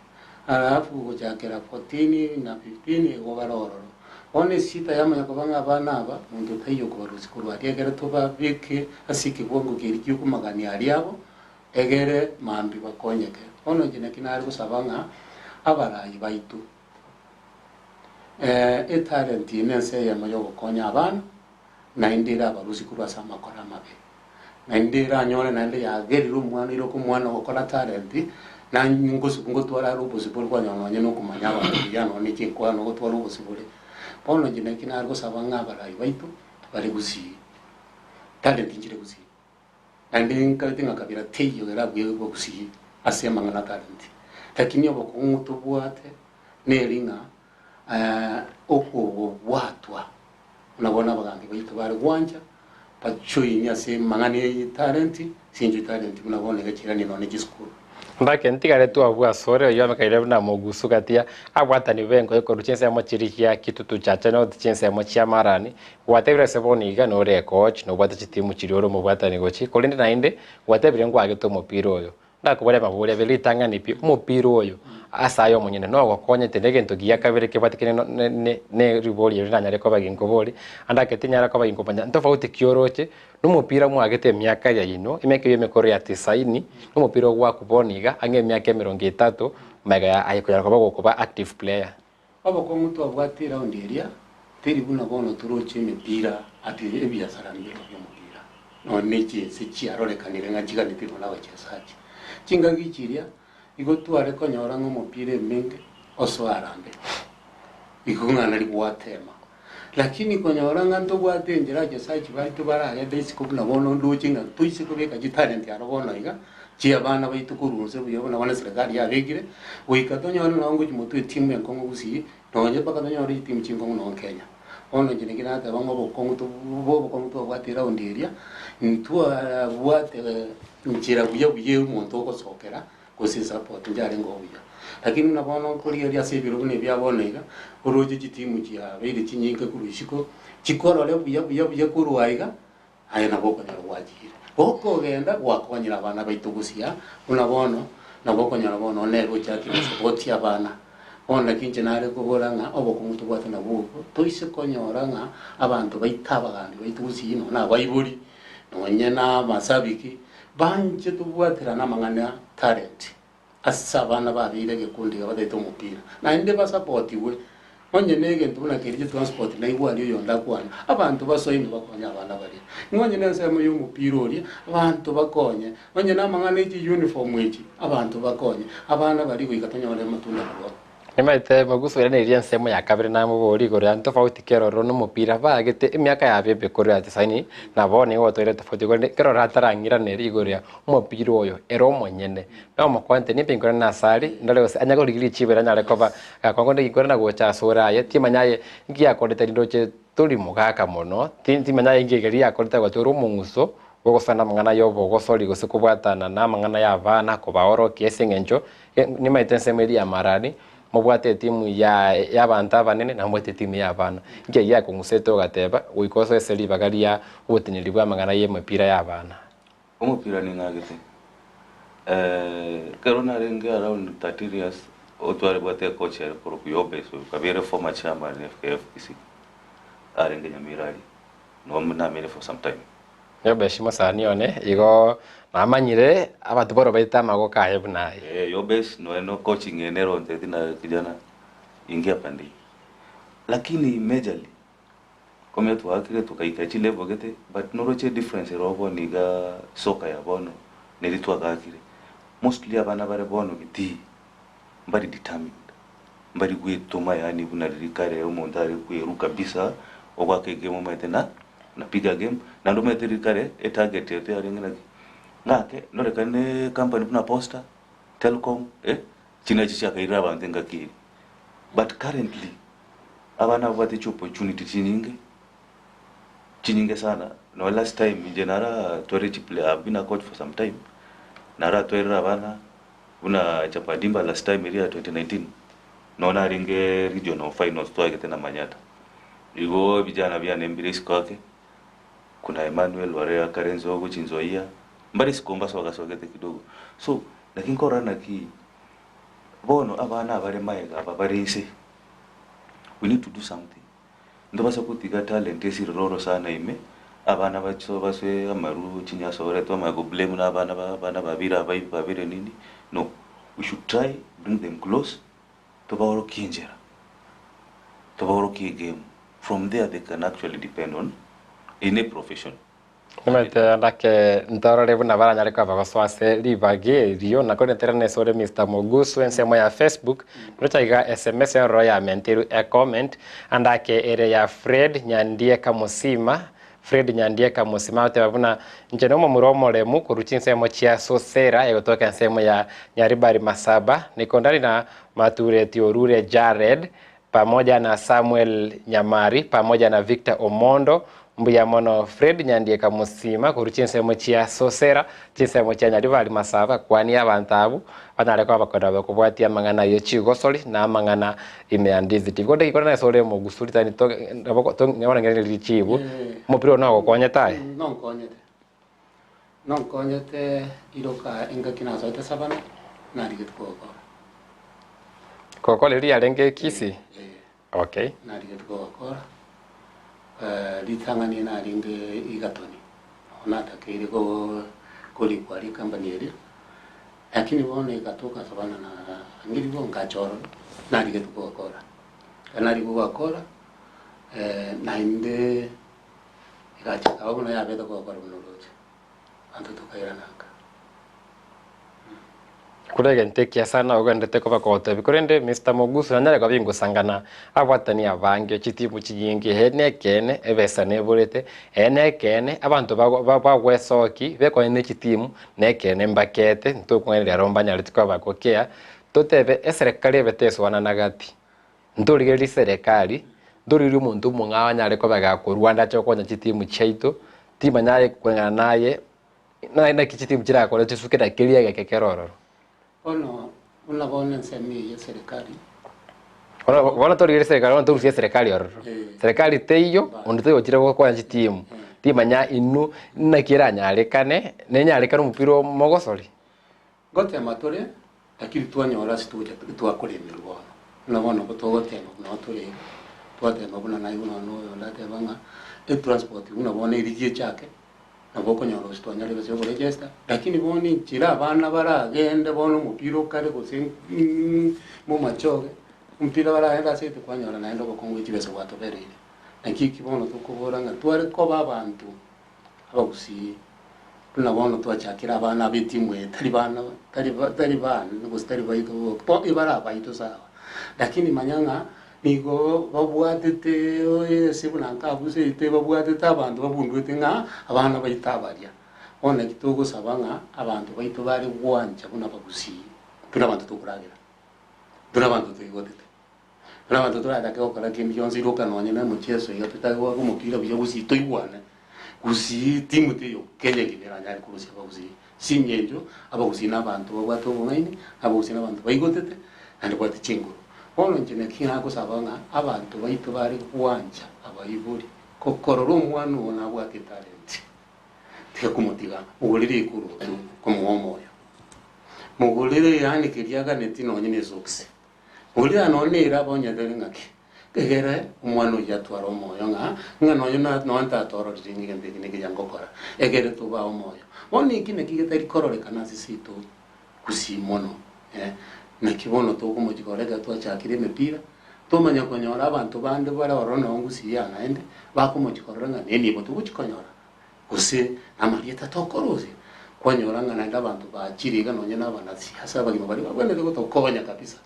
Speaker 6: alafu gochakera 14 na 15 igo bare ororo. Bono esita yamanya koba ng'a abana aba monto taiyo okobarusia korwa aria ekere tobabeke ase ekewango keria kiokomagania aria abo, egere mambia bakonyeke. Bono inche naki nare gosaba ng'a abarai baito, Etalenti eye nense eyemo y'ogokonya abana, naende erabarusie korwa ase amakora amabe. Naende eranyore naende yagerire omwana oire omwana ogokora talenti, na ngosibwa ngotwara are obosibore kwanyora nonye na okomanya abanto buya nonye ne chinkwano ogotwara obosibore. Bono inche naki nare gosaba ng'a abarai baito bare gusii, talenti nchire gusii. Naende nkaete ng'a kabira teiyo erabue gusii ase amang'ana a talenti. Lakini obokong'u tobwate neri ng'a okobwatwa buna bono abagambi baito bare gwancha bajoinie ase amang'ana ye talenti, ase engencho etalenti buna bono egachirania nonya ne chisukuru.
Speaker 2: Mbake ntigaretwe abwo asore oyio amekaire buna mogusu gati ya abwatani b'engo ekorwa chinsemo chiria chia Kitutu Chache North chinsemo chia Marani, gwatebire ase bono iga nore ecoach nobwate chitimu chiria ore omobwatani gochia korende naende gwatebire ngwagete omopira oyo. Ndakobore amabori abere ritang'ani pi omopira oyo ase aye omonyene nogokonyete negento giya kabere kebwatekire ne ribori erio nanyare koba ginkobori ande ake tinyara koba ginkomanya ntofauti ki oroche Nomopira mwagete emiaka yaino, emiaka eyio emekoro ya tisaini, nomopira ogwakwa bono iga, ang'e emiaka emerongo etato, magega ya aye konyara koba gokoba active player.
Speaker 6: Obokong'u twabwate eraundi eria teri buna bono toroche emepira ati ebiasara mbiro bi'omopira, nonya ne chinse chiarorekanire ng'a chiganeti nonya abachesachi. Chingaki chiria igo tware konyora ng'a omopira emenge osoe arambe, igo ng'a nari gwatema. Lakini konyora ng'a ntobwate enchera abachesachi baito baragende isiko buna bono ndoche ng'a toise kobeka chitalent aro bono iga, chi'abana baito korwa inse buya buna bono eserekari yabekire, goika tonyore nonye ngochia motwe etimu enkong'u gusii, nonye mpaka tonyore chitimu chinkong'u nonye Kenya. Bono inche naki nateba ng'a obokong'u tobu obokong'u twabwate eraundi eria, ntwabwate nchera buya buya omonto ogosokera gose esupport nchiarenge oo buya. Lakini buna bono nkorigereria ase ebiro buna ebia bono iga, oroche chitimu chiabeire chinyinge korwa isiko, chikorore buya buya buya korwa aiga, aye nabo okonyora gwachire. Gokogenda gwakonyire abana baito gosiaa, buna bono, nabo okonyora bono nere ochakire gosupport abana. Bono naki inche nare kobora ng'a obokong'u tobwate nabwo obo, toise konyora ng'a abanto baito abagambi baito gosii nonya na abaibori, nonye na amasabiki, Banche tobwaterane amang'ana talent ase abana babeire egekundi iga bataete omopira naende basapotigwe onye ne egento buna keria transport naigwe aria oyonde akwane abanto basoe ime bakonye abana baria ng'a onye ne ensemo ya omopira oria abanto bakonye onye na amang'ana echi uniform echi abanto bakonye abana baria goika tonyore amatunda korwa.
Speaker 2: Nimanyete mogusura neria ensemo ya kabere namoborie igoro ya ntofauti ki eroro nomopira baagete emiaka yabo emekoro ya tisaini na bono nigo gotoire tofauti korende ekero atarang'iraneri igoro ya omopira oyo ere omonyene nomokonte nimbe inkore nase are ndore gose anya korigia richibu ere anyare koba gakong'u onde ginkore na gocha asore aye timanya aye inki yakorete rindoche tori mogaka mono timanya aye inki ekeria yakorete gocha ore omong'uso bw'ogosana amang'ana y'obogosori gose kobwatana namang'ana y'abana kobaorokia ase eng'encho Nimaete ensemo eria y'amarani, mobwate etimu ya y'abanto abanene na mobwate etimu y'abana. Inki ayio akong'usete ogateba, goika osoe ase ribaga ria oboteneneri bw'amang'ana y'emepira y'abana?
Speaker 8: Omopira ning'agete. Ekero narenge around 13 years, otwarebwate ecoach ere korokwa Yobes oyo okabeire former chairman FKF Kisii, arenge Nyamira aria, noo namenye for some time.
Speaker 2: Yobeshi mosani one, igo namanyire abanto borobaete amagoko aye buna aye.
Speaker 8: Eh, Yobesh noe no coaching ene ero ontebeti na kijana ingia pande hii. Lakini majorly komenya twakire tukaika chi level gete but noroche difference ero bono iga soka ya bono neri twagakire mostly abana bare bono getii mbari determined mbari gwetoma yaani buna riria kare omonto are kwerwa kabisa ogwaka egame omanyete na napiga game naende omanyete riria kare etarget yaito yarenge naki ng'ake norekane company buna posta, telcom eh, echi nachi chiakairire abanto engaki eye but currently abana babwate chiopportunity chinyinge chinyinge sana nonye last time inche nara tware chiplay I have been a coach for some time naratwerire abana Buna Chapadimba last time eria ya 2019 nonya narenge regional finals twagete na Manyatta. Igo ebijana biane mbire isiko ake, kuna Emmanuel bare akare nsogo chinsoyia, mbare isiko mbasogasogete kidogo. So, naki nkorora naki bono abana abare magega aba bare inse, we need to do something. Ntobasa gotiga talent esirire orosana ime, abana bacho baswe amaru chinyasore twamanya ko blame na abana ba abana babire abaibi babire nini, no. We should try bring them close, tobaorokie enchera, tobaorokie egame, from there they can actually depend on any profession.
Speaker 2: Nimanyete ndake ntorore buna baranyare koba bagosoa ase ribaga erio, na korende nterane ase ore Mister Mogusu ensemo ya Facebook, noroche iga sms eroro yamenterwe ecomment, ande ake ere ya Fred Nyandieka Mosima, Fred Nyandieka Mosima agoteba buna inche nomomura omoremu korwa chinsemo chia Sosera egotoka ensemo ya Nyaribari Masaba, nikondari na Matureti Orure Jared, pamoja na Samuel Nyamari pamoja na Victor Omondo, mbuya mono Fred Nyandieka Mosima korwa chinsemo chia Sosera, chinsemo chia Nyaribari Masaba, kwania abanto abwo banyare koba bakorera bakobwatia amang'ana ye chigosori na amang'ana ime ya Ndizi TV. Konde gikore nase ore omogusuri tani to nabo to nabo ng'ereri richibu, omopira oyo nogokonyete aye?
Speaker 6: Nonkonyete, nonkonyete iroka engaki nasoete Savana, narigete kogokora.
Speaker 2: Kogokora erio riarenge Kisii?
Speaker 6: Eh.
Speaker 2: Okay.
Speaker 6: Narigete kogokora, ritang'ani narenge Egerton, nabo natakeire korikwa aria ecompany eria, lakini bono egatoka Savana na ng'irigwe ngacha ororo, narigete kogokora. Ekero narigete kogokora, naende egacha ekaba buna yabete kogokora buna oroche, abanto tokairana nka.
Speaker 2: Kore egento ekiya sana ogenderete koba kogotebia korende Mister Mogusu nanyare koba ingosangana abwatani abange chitimu chinyinge eeh nekeene ebesa neborete eeh nekeene abanto bago bagwesoki bekonye ne chitimu nekeene mbakete ntokong'ainereria aro mbanyareti koba bagokea totebe eserekari ebe tesoanana gati ntorigereria serekari ntorigereria omonto omong'ao anyare koba gakorwa ande ache gokonya chitimu chiaito timanya aye koreng'ana naye. Naye naki chitimu chirakore chisuke na keria egeke kere ororo.
Speaker 6: Bono, buna bono ensemo eye y'eserekari.
Speaker 2: Bono bono torigereria eserekari, bono torusie eserekari ororo.
Speaker 6: Eh.
Speaker 2: Serekari teiyo, onde taiyo ochire gokonya chitimu. Timanya inwe naki eranyarekane, nenyarekane omopira oo mogosori.
Speaker 6: Ngotema tore, lakini twanyora ase togocha twakoremerwa bono. Buna bono nabo togotema buna tore iga, twatema buna naye buna noyo onde ateba ng'a etransport buna bono erigie echake, nabo okonyora gose twanyora ebesa ya okoregister, lakini bono enchera abana baragende bono omopira okare gose momachoge, omopira baragende ase gete kwanyora naende obokong'u bwa chibesa bwatobereire. Naki eki bono tokobora ng'a tware koba abanto abagusii, buna bono twachakire abana aba etimu eye tari bana tari tari bane gose tari baito boka, bo ebare abaito sawa, lakini manya ng'a nigo babwatete ase buna nkabu seito babwatete abanto babunduete ng'a abana baito abaria. Bono naki togosaba ng'a abanto baito bare gwancha buna abagusii, buna abanto tokoragera, buna abanto toigotete, buna abanto toratake gokora kende gionsi rioka nonye na emocheso iga totake goaka omopira buya gusii toigwane, gusii timu teiyo Kenya engima eranyare korusia abagusii. Ase eng'encho abagusii nabanto babwate obong'aini, abagusii nabanto baigotete, naende babwate chinguru. Bono inche naki nagosaba ng'a abanto baito bare gwancha abaibori, korora omwana oo nabwate etalent, tiga komotiga, mogorere ekorotu komoa omoyo, mogorere yaani keria aganeti nonye na esocks, mogorere nonye na eraba onyetebe ng'aki. Egere omwana oyio atware omoyo ng'a, ng'a nonya na nonya tatororire ng'a egento eke nekeya ngokora, egere tobae omoyo. Bono eki naki getari kororekana ase seito gusii mono, eh. Naki bono tokomochia korora ekero twachakire emepira, tomanya konyora abanto bande bare ororo noo gusii aa naende, bakomochia korora ng'a nenibo togochia konyora, gose namarieta tokorosia, kwanyora ng'a naende abanto bachire iga nonya na abanasiasa abagima baria babwenerete gotokonya kabisa.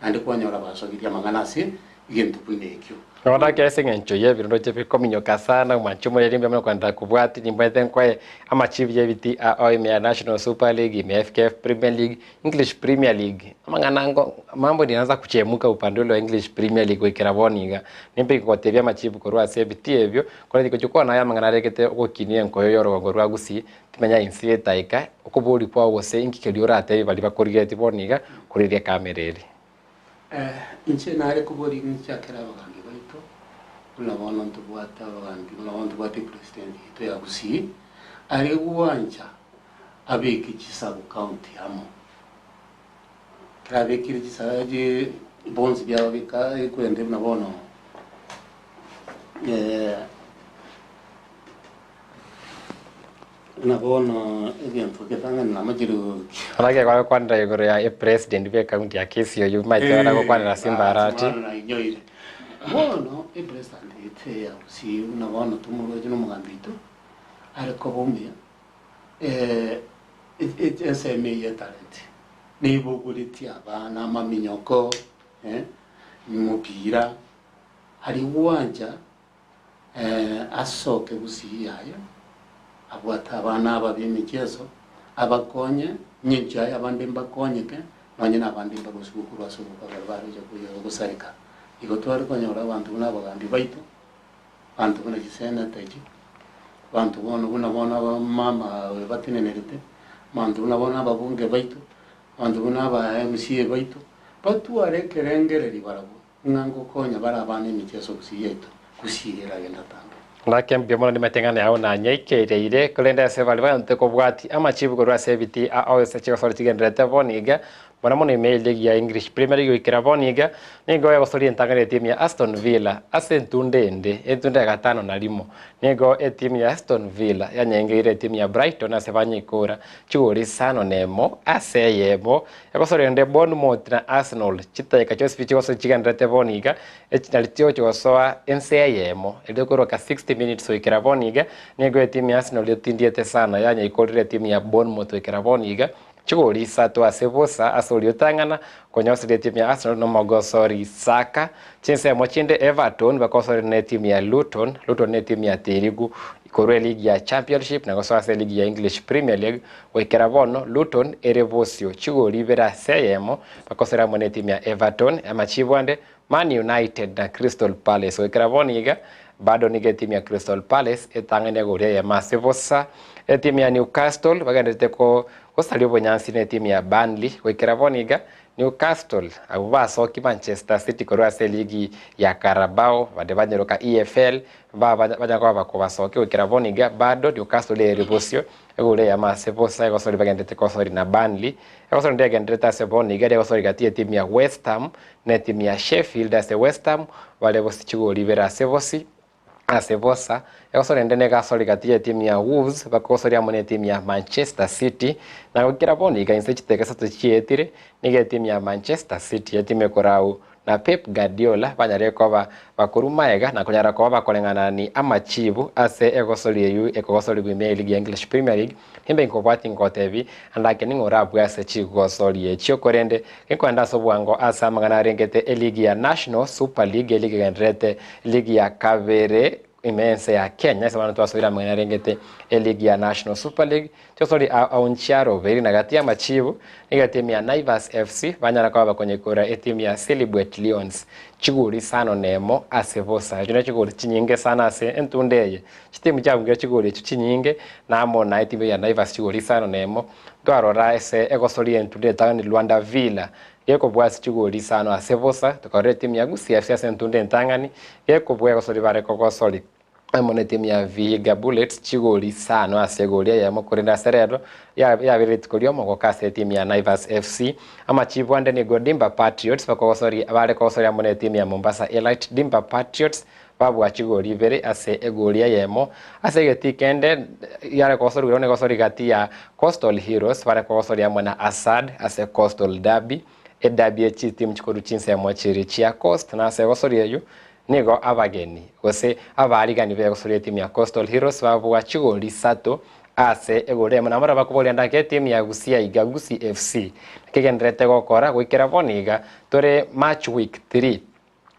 Speaker 6: naende kwanyora basogirie amang'ana ase egento buna ekio.
Speaker 2: Bono ekero ase eng'encho y'ebirondo bikominyoka sana omwanche omoreri mbuya mono kogenda kobwati nimbaete nkoe amachibu y'ebiti ao ime ya National Super League, ime ya FKF Premier League, English Premier League, amang'ana ngo mambo inaanza kuchemuka upande ule wa English Premier League goikera bono iga. Nimbe gotebia amachibu korwa ase ebiti ebio, korende gochia kwana aya amang'ana aregete ogokinia enkoyo y'orogongo rwa Gusii, Timanya inse y'edaika, okoboria kwao gose inki keria oratebie baria bakorigeretie bono iga korigereria ekamera eria.
Speaker 6: Inche nare koboria inchakere abagambi baito. Buna bono ntobwate abagambi, buna bono ntobwate epresident yaito ya Gusii, are gwancha abeke chisabu county amo. Ekero abekire chisa chi bonsi biabo bika ekwende buna bono buna bono egento getang'ani namachire gokia.
Speaker 2: Orake gwakwanera igoro ya epresident bwe county ya Kisii oyio maete baragokwanera Simba Arati.
Speaker 6: Bono nainyoire. Bono epresident yaito ya Gusii buna bono tomoroche na omogambi oito are koba omuya ensemo eye etalent nebogoretie abana amaminyoko omopira aria gwancha asoke gusii yaye abwate abana aba b'emicheso abakonye ng'encho yaye abande mbakonyeke nonye na abande mbagosigwe korwa ase obokabara baroche gosareka. Igo tware konyora abanto buna abagambi baito. Abanto buna chiseneta echi, abanto bono buna bono abamama batenenerete, abanto buna bono ababunge baito, abanto buna aba MCA baito, batware ekerengererio barabwo ng'a ngokonya bare abana emicheso gusii yaito, gusii eragende atambe.
Speaker 2: Nake mbuya mono nimanyete ng'a nao nanyaikereire, korende ase baria bagantete kobwatia amachibu korwa ase ebitii ao ase chigosori chigendererete bono iga, Mono mono ime y'eligi ya English Premier League goikera bono iga, nigo egosoria entang'ani etimu ya Aston Villa ase entunda ende, entunda ya gatano na rimo. Nigo etimu ya Aston Villa yanyengeire etimu ya Brighton ase banyeikora chigori isano na emo ase eyemo. Egosoria ende Bournemouth na Arsenal chidakika chionsi pi chigosoria chigendererete bono iga, echi nari chigochia gosoa ense eyemo, erio korwa 60 minutes goikera bono iga, nigo etimu ya Arsenal etindiete sana yanyeikorire etimu ya Bournemouth goikera bono iga. Chigori isato ase bosa ase oria otang'ana konyoseria etimu ya Arsenal nomogosori Saka. Chinsemo chinde Everton bakosoria netimu ya Luton, Luton netimu ya Terigu korwa eligi ya Championship na gosoa ase eligi ya English Premier League. Goikera bono Luton ere bosio chigori ibere ase eyemo bakosoria amo netimu ya Everton. Amachibu ande Man United na Crystal Palace. Goikera bono iga bado nigo etimu ya Crystal Palace etang'aine egori eyemo ase bosa. Etimu ya Newcastle bagendererete gosaria obonyansi na etimu ya Burnley. Goikera bono iga Newcastle abwo basokia Manchester City korwa ase eligi ya Carabao bande banyeroka EFL banyare koba bakobasokia goikera bono iga bado Newcastle ere bosio egori eyemo ase bosa egosori bagendererete gosoria na Burnley. Egosori ndegendererete ase bono iga riagosori gati y'etimu ya West Ham Netimu ya Sheffield ase West Ham bare bosi chigori ibere ase bosi ase bosa. Egosori ende negasori gati y'etimu ya Wolves bakogosoria amo netimu ya Manchester City. Na goikera bono iga inse chiteka isato chietire, nigo etimu ya Manchester City etimu ekorau na Pep Guardiola banyarire koba bakorwa maega na konyara koba bakoreng'anani amachibu ase egosori eyio ekogosorigwa ime y'eligi ya English Premier League. Nimbe inkobwatia ngotebi, Andake ning'o orabue ase chigosori echio? Korende ginkoenda ase obwango ase amang'ana arengete eligi ya National Super League, eligi egendererete ligi ya kabere ime y'ense ya Kenya. Ase bono twasoire amang'ana arengete eligi ya National Super League, chigosori ao nchiaroberi na gati y'amachibu nigo etimu ya Naivas FC banyara koba bakonyekora etimu ya Silibwet Lions chigori isano nemo ase bosa. Echio nechigori chinyinge sana ase entunda eye. Chitimu chiabungire chigori echio chinyinge, na amo na etimu ya Naivas chigori isano nemo. Twarora ase egosoria entundu etang'ani Luanda Villa gekobua ase chigori isano ase bosa, tokarora etimu ya Gusii FC ase entundu entang'ani gekobua egosori bare kogosori amo na etimu ya Vihiga Bullets chigori isano ase egori eyemo korende ase rero yabeire rituko riomogoka ase etimu ya Naivas FC. Amachibu ande nigo Dimba Patriots bakogosoria bare kogosoria amo na etimu ya Mombasa Elite. Dimba Patriots Babua chigori ibere ase egori eyemo. Ase egetii kende yare kogosorigwa ne egosori gati ya Coastal Heroes bare kogosoria amo na Assad ase Coastal Derby, ederby ye chitimu chikorwa chinsemo chiria chia Coast. Na ase egosori eyio nigo abageni gose abaarigani b'egosori y'etimu ya Coastal Heroes babua chigori isato ase egori eyemo. Nabo bakoboria ndake etimu ya Gusii aiga Gusii FC kegendererete gokora goikera bono iga tore March week 3.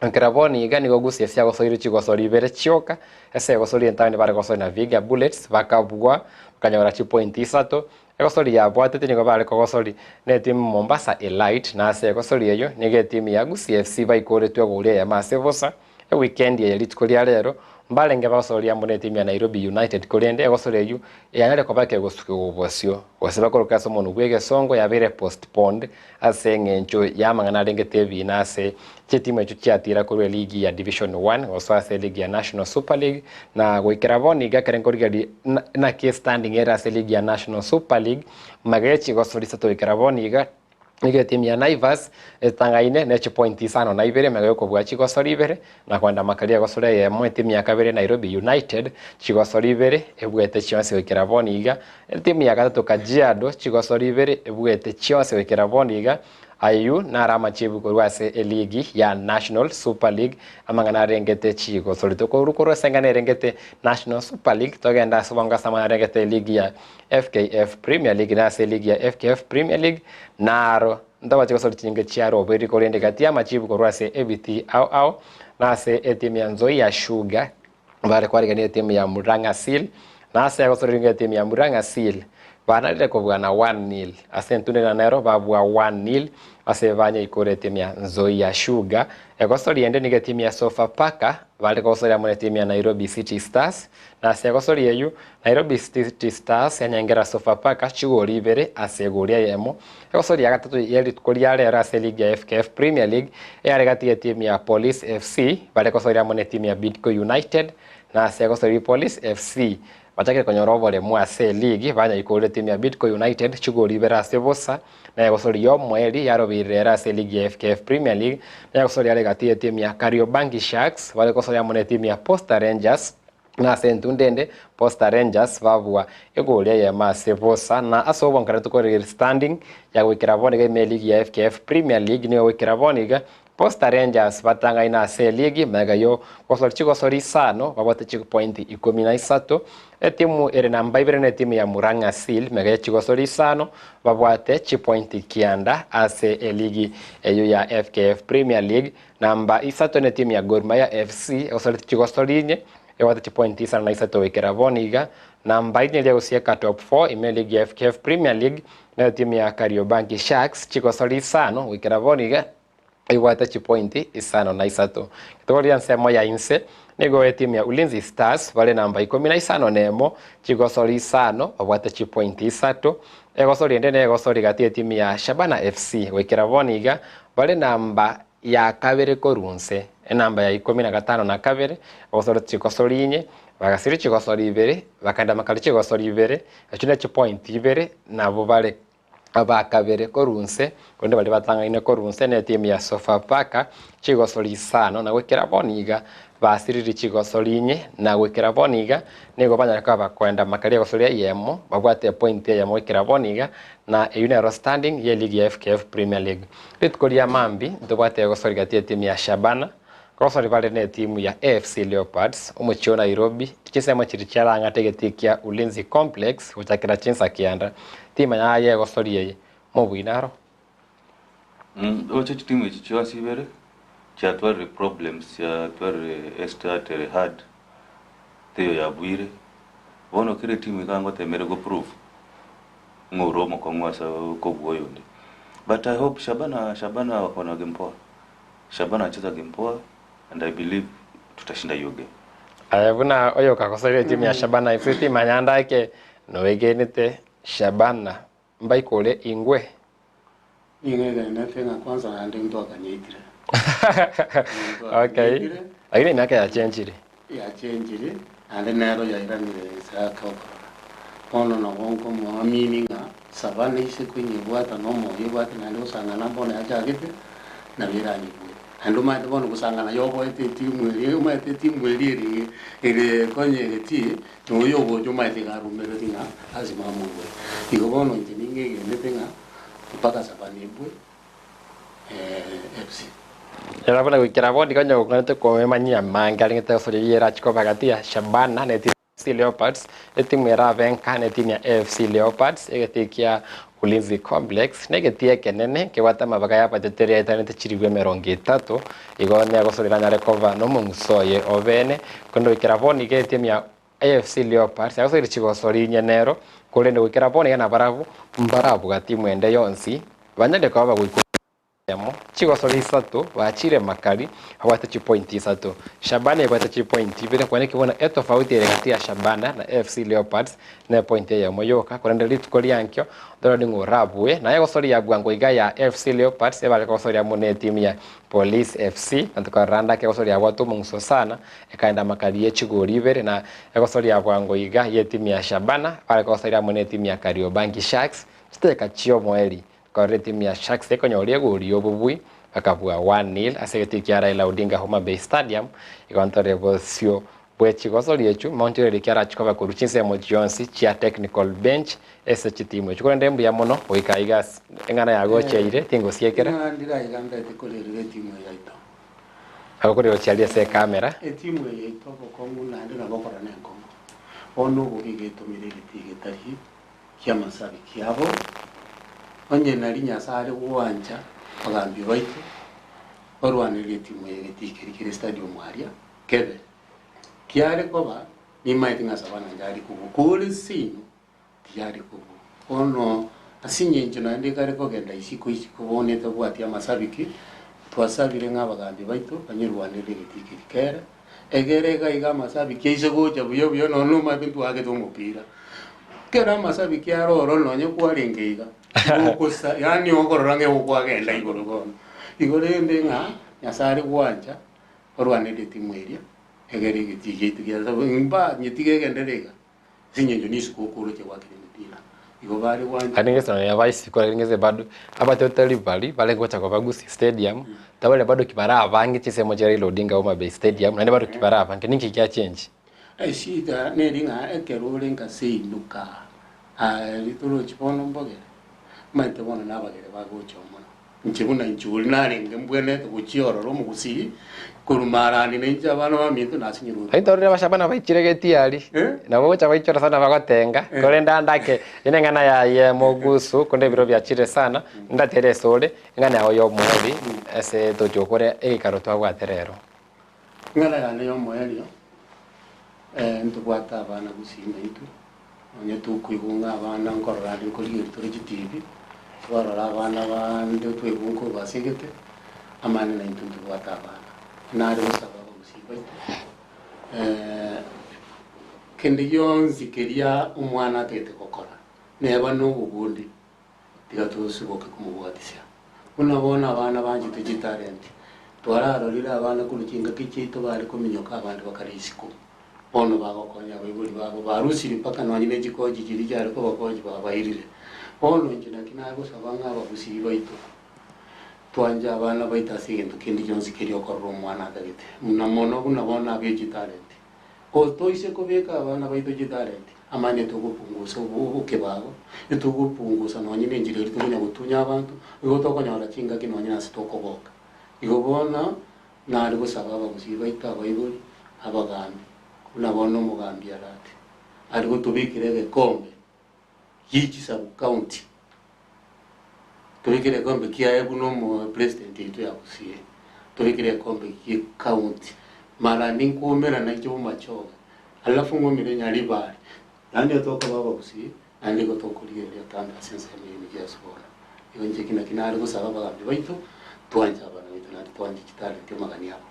Speaker 2: Ekero bono iga nigo Gusii FC agosoire chigosori ibere chioka, ase egosori entang'ani bare gosoria na Vihiga Bullets bakabua bakanyora chipointi isato, egosori yabwatete nigo bare kogosori na etimu Mombasa Elite na ase egosori eyio nigo etimu ya Gusii FC baikoretwe egori eyemo ase bosa. Ewikendi eye rituko ria rero. Mbarenge bagosoria amo netimu ya Nairobi United korende egosori eyio yanyare koba ekegosukigwa bosio gose bakoroka ase omonwa bw'egesongo yabeire postponed ase eng'encho y'amang'ana arengete ebiina ase chitimu echio chiatira korwa eligi ya Division One gosoa ase eligi ya National Super League na goikera bono iga ekero nkorigereria naki estanding ere ase eligi ya National Super League magega chigosori isato goikera bono iga. Nigo etimu ya Naivas etang'aine ne chipointi isano na ibere emegwe y'okobua chigosori ibere, na koenda makari egosori eyemo. Etimu ya kabere Nairobi United chigosori ibere ebuete chionsi goikera bono iga. Etimu ya gatato Kajiado chigosori ibere ebuete chionsi goikera bono iga. Ayio naro amachibu korwa ase eligi ya National Super League amang'ana arengete chigosori. Tokorwa korwa ase eng'ana erengete National Super League togende ase obongo ase amang'ana arengete eligi ya FKF Premier League na ase eligi ya FKF Premier League naro ntobache gosori chinyinga chia robeiri korende gati y'amachibu korwa ase ebitii ao ao na ase etimu ya Nzoia Sugar bare kwarigania etimu ya Murang'a Seal na ase agosoreringa etimu ya Murang'a Seal banarire kobua na 1-0 ase entunde na nero babua 1-0 ase banyeikore etimu ya Nzoia Sugar egosori ende nigo etimu ya Sofapaka bare gosoria amo netimu ya Nairobi City Stars Na ase egosori eyio, Nairobi City Stars yanyengera Sofapaka chigori ibere ase egori eyemo. Egosori ya gatato ye rituko ria rero ase eligi ya FKF Premier League eyare gati y'etimu ya Police FC bare gosoria amo netimu ya Bidco United. Na ase egosori Police FC bachakire konyora oboremu ase eligi banyaikorire etimu ya Bidco United chigori ibere ase bosa. Na egosori y'omoerio yarobeire rero ase eligi ya FKF Premier League na egosori yare gati y'etimu ya Kariobangi Sharks bare gosoria amo netimu ya Posta Rangers. Na ase entunda ende, Posta Rangers babua egori eyemo ase bosa. Na ase obonkera tokoregereria standing ya goikera bono iga ime eligi ya FKF Premier League nigo goikera bono iga Posta Rangers batang'aine ase eligi magega yo gosori chigosori isano babwate chipointi ikomi na isato. Etimu ere namba ibere ne etimu ya Murang'a Seal magega ye chigosori isano babwate chipointi kianda ase eligi eyio ya FKF Premier League. Namba isato netimu ya Gor Mahia FC egosoreti chigosori inye, ebwate chipointi isano na isato goikera bono iga. Namba inye eria gosieka top four ime eligi ya FKF Premier League nero etimu ya Kariobangi Sharks chigosori isano goikera bono iga ebwate chipointi isano na isato. Getogoria ensemo ya inse nigo etimu ya Ulinzi Stars bare namba ikomi na isano na emo chigosori isano babwate chipointi isato. Egosori ende negosori gati etimu ya Shabana FC goikera bono iga Bare namba ya kabere korwa inse, enamba ya ikomi na gatano na kabere, bagosora chigosori inye, bagasiria chigosori ibere, bakaenda makari chigosori ibere, echio ne chipoint ibere, nabwo bare aba kabere korwa inse, korende baria batang'aine korwa inse ne etimu ya Sofapaka, chigosori isano, na goikera bono iga basiririe chigosori inye, na goikera bono iga nigo banyare koba bakoenda makari egosori eyemo, babwate epoint eyemo goikera bono iga, Na eyio nero standing ye ligi ya FKF Premier League. Rituko ria mambi ntobwate egosori gati y'etimu ya Shabana, gosori bare netimu ya AFC Leopards, omochie o Nairobi, chinsemo chiria chiarang'ate egetii kia Ulinzi Complex gochakera chinsa kianda. Timanya aye egosori eye mobui naro.
Speaker 8: Oche chitimu echi chionsi ibere chiatwarire problems chiatwarire estart ere hard teiyo yabuire bono kera etimu iga ngotemere go prove ng'a ore omokong'u ase okobua oyonde but I hope Shabana Shabana wako na game poa Shabana anacheza game poa and I believe tutashinda hiyo game.
Speaker 2: Aye buna oyokagosorire etimu ya Shabana FC timanya ndake noegenete Shabana Mbaikore ingwe.
Speaker 6: Nigo egenete ng'a kwanza naende ntwakanyeitire.
Speaker 2: Okay. Lakini emiaka yachenchire.
Speaker 6: Yachenchire, naende nero yairanire inse ake okorora. Bono nabo nkomoamini ng'a Saba neise koinyebwata na omoyo ebwate naende gosang'ana bono yachagete, nabo eranyebue. Naende omanyete bono gosang'ana yoboete etimu eria, omanyete etimu eria ere ere konya egetie, Na oyo ogocha omanyete iga arumereti ng'a lasima amoigwe. Igo bono inche ning'egenete ng'a mpaka Sabanibwe FC.
Speaker 2: Era buna goikera bono iga onye gokwanete komanyia amange arengete gosoria riera achie koba gati ya Shabana na etimu ya AFC Leopards, etimu erabe nka na etimu ya AFC Leopards, egetii kia Ulinzi Complex negetii ekenene kebwate amabaga y'abateteri aetanete chiribu emerongo etato, igo negosoria eranyare koba nomong'uso oye obeene, korende goikera bono iga etimu ya AFC Leopards yagosoire chigosori inye nero, korende goikera bono iga nabarabwo mbarabwati timu ende yonsi banyare koba bagoikwa. Eyemo, chigosori isato bachire makari babwate chipointi isato. Shabana ebwate chipointi ibere kwaneki buna etofauti ere gati ya Shabana na AFC Leopards nepointi eyemo yoka korende rituko riankio ndorore ning'o orabue. Naye egosori ya bwango iga ya AFC Leopards ebare kogosoria amo netimu ya Police FC na tokarora ande ake egosori yabwate omong'uso sana ekaenda makari ye chigori ibere na egosori ya bwango iga yetimu ya Shabana bare kogosoria amo netimu ya Kariobangi Sharks chidakika chiomoeri Korende etimu ya Sharks ekonyora egori y'obobui bakabua 1-0 ase egetii kia Raila Odinga Homa Bay Stadium. Igo ntore bosio bwe chigosori echio maonchoreria kiarachi koba korwa chinsemo chionsi chia technical bench ase chitimu echio. Korende mbuya mono goika aiga ase eng'ana yagocheire tingosiekera.
Speaker 6: Ing'ana ndire aiga mbete korerera etimu eye yaito.
Speaker 2: Agokorera ochiaria ase ecamera.
Speaker 6: Etimu eye yaito obokong'u naende nabo okorora nenkong'u. Bono obobe iga etomire egetii getari ki'amasabiki abo, onye nari Nyasae are gwancha abagambi baito barwanerere etimu eye egetii keria kere stadium aria kebe. Kiare koba nimaete ng'a Savana nchare kobua kore seino tiyare kobua. Bono ase eng'encho naende ekare kogenda isiko isiko bono etabwati amasabiki, twasabire ng'a abagambi baito banyerwanerere egetii keria kere, egere iga iga amasabiki aise gocha buya buya nonya nomanyete ntwagete omopira. Kera amasabiki are ororo nonye kwarenge iga, gokosa yaani okorora ng'a okwagenda igoro bono. Igo rende ng'a Nyasae are gwancha orwanere etimu eria, egere egetii giaito gia mba nyetiga egenderere iga, ase eng'encho nisiko okoroche gwakera emepira. Igo bare gwancha.
Speaker 2: Lakini ngese nonya baisiko lakini ngese bado abateteri bari bare gocha koba Gusii Stadium tabare bado ki bare abange chinsemo chia Raila Odinga Homa Bay Stadium naende bado ki bare abange ninki gia change?
Speaker 6: Eshida neri ng'a ekero ore nka seinuka aa ritorochi bono mbogere, omanyete bono nabagere bagocha mono. Inche buna inche oria narenge mbwenerete gochia ororo omogusii korwa marani na inche abana baminto nasinyirwe
Speaker 2: Lakini torore abashabana baichire getiari
Speaker 6: Eh?
Speaker 2: nabo gocha baichora sana bagotenga korende ande ake ere eng'ana yaye mogusu korende ebiro biachire sana ndatere esore eng'ana yao ya omoerio ase tochi gokora egeikaro twabwate rero.
Speaker 6: Eng'ana yane y'omoerio, ntobwate abana gusii naintwe, nonye tokoigwa ng'a abana nkorora ande nkorigereria tore chitibi, twarora abana bande twaigwa nkorwa ase egete, amani naintwe ntobwate abana. Nare gosaba abagusii baito, kende gionsi keria omwana atagete gokora, neba na obobundi. Tiga tosiboke komobwatisia. Buna bono abana banchete chitalenti, twararorire abana korwa chingaki chiaito bare kominyoka abande bakare isiko. Bono bagokonya abaibori babo, barusire mpaka nonye ne chikochi chiria chiare kobakochi babairire. Bono inche naki nagosaba ng'a abagusii baito twanche abana baito ase egento kende gionsi keria okorora omwana atagete, na mono buna bono abe chitalenti. Gotoise kobeka abana baito chitalenti, amani togopungusa obokebago, etogopungusa nonye nenchera eria tokonya gotunya abanto, igo tokonyora chingaki nonye nase tokogoka. Igo bono nare gosaba abagusii baito abaibori, abagambi, buna bono omogambi arate, are gotobekera egekombe gie chisabu county, tobekere egekombe kiaye buna omo president oito ya Gusii, tobekere egekombe gie county, mara ninkoumerana inche bomachoge, alafu ng'umere Nyaribari, yaani tokoba abagusii naende igo tokorigereria atambe ase ensemo eye emigia ase bono. Igo inche eki naki nare gosaba abagambi baito, twanche abana baito naende twanche chitalenti amagani abo.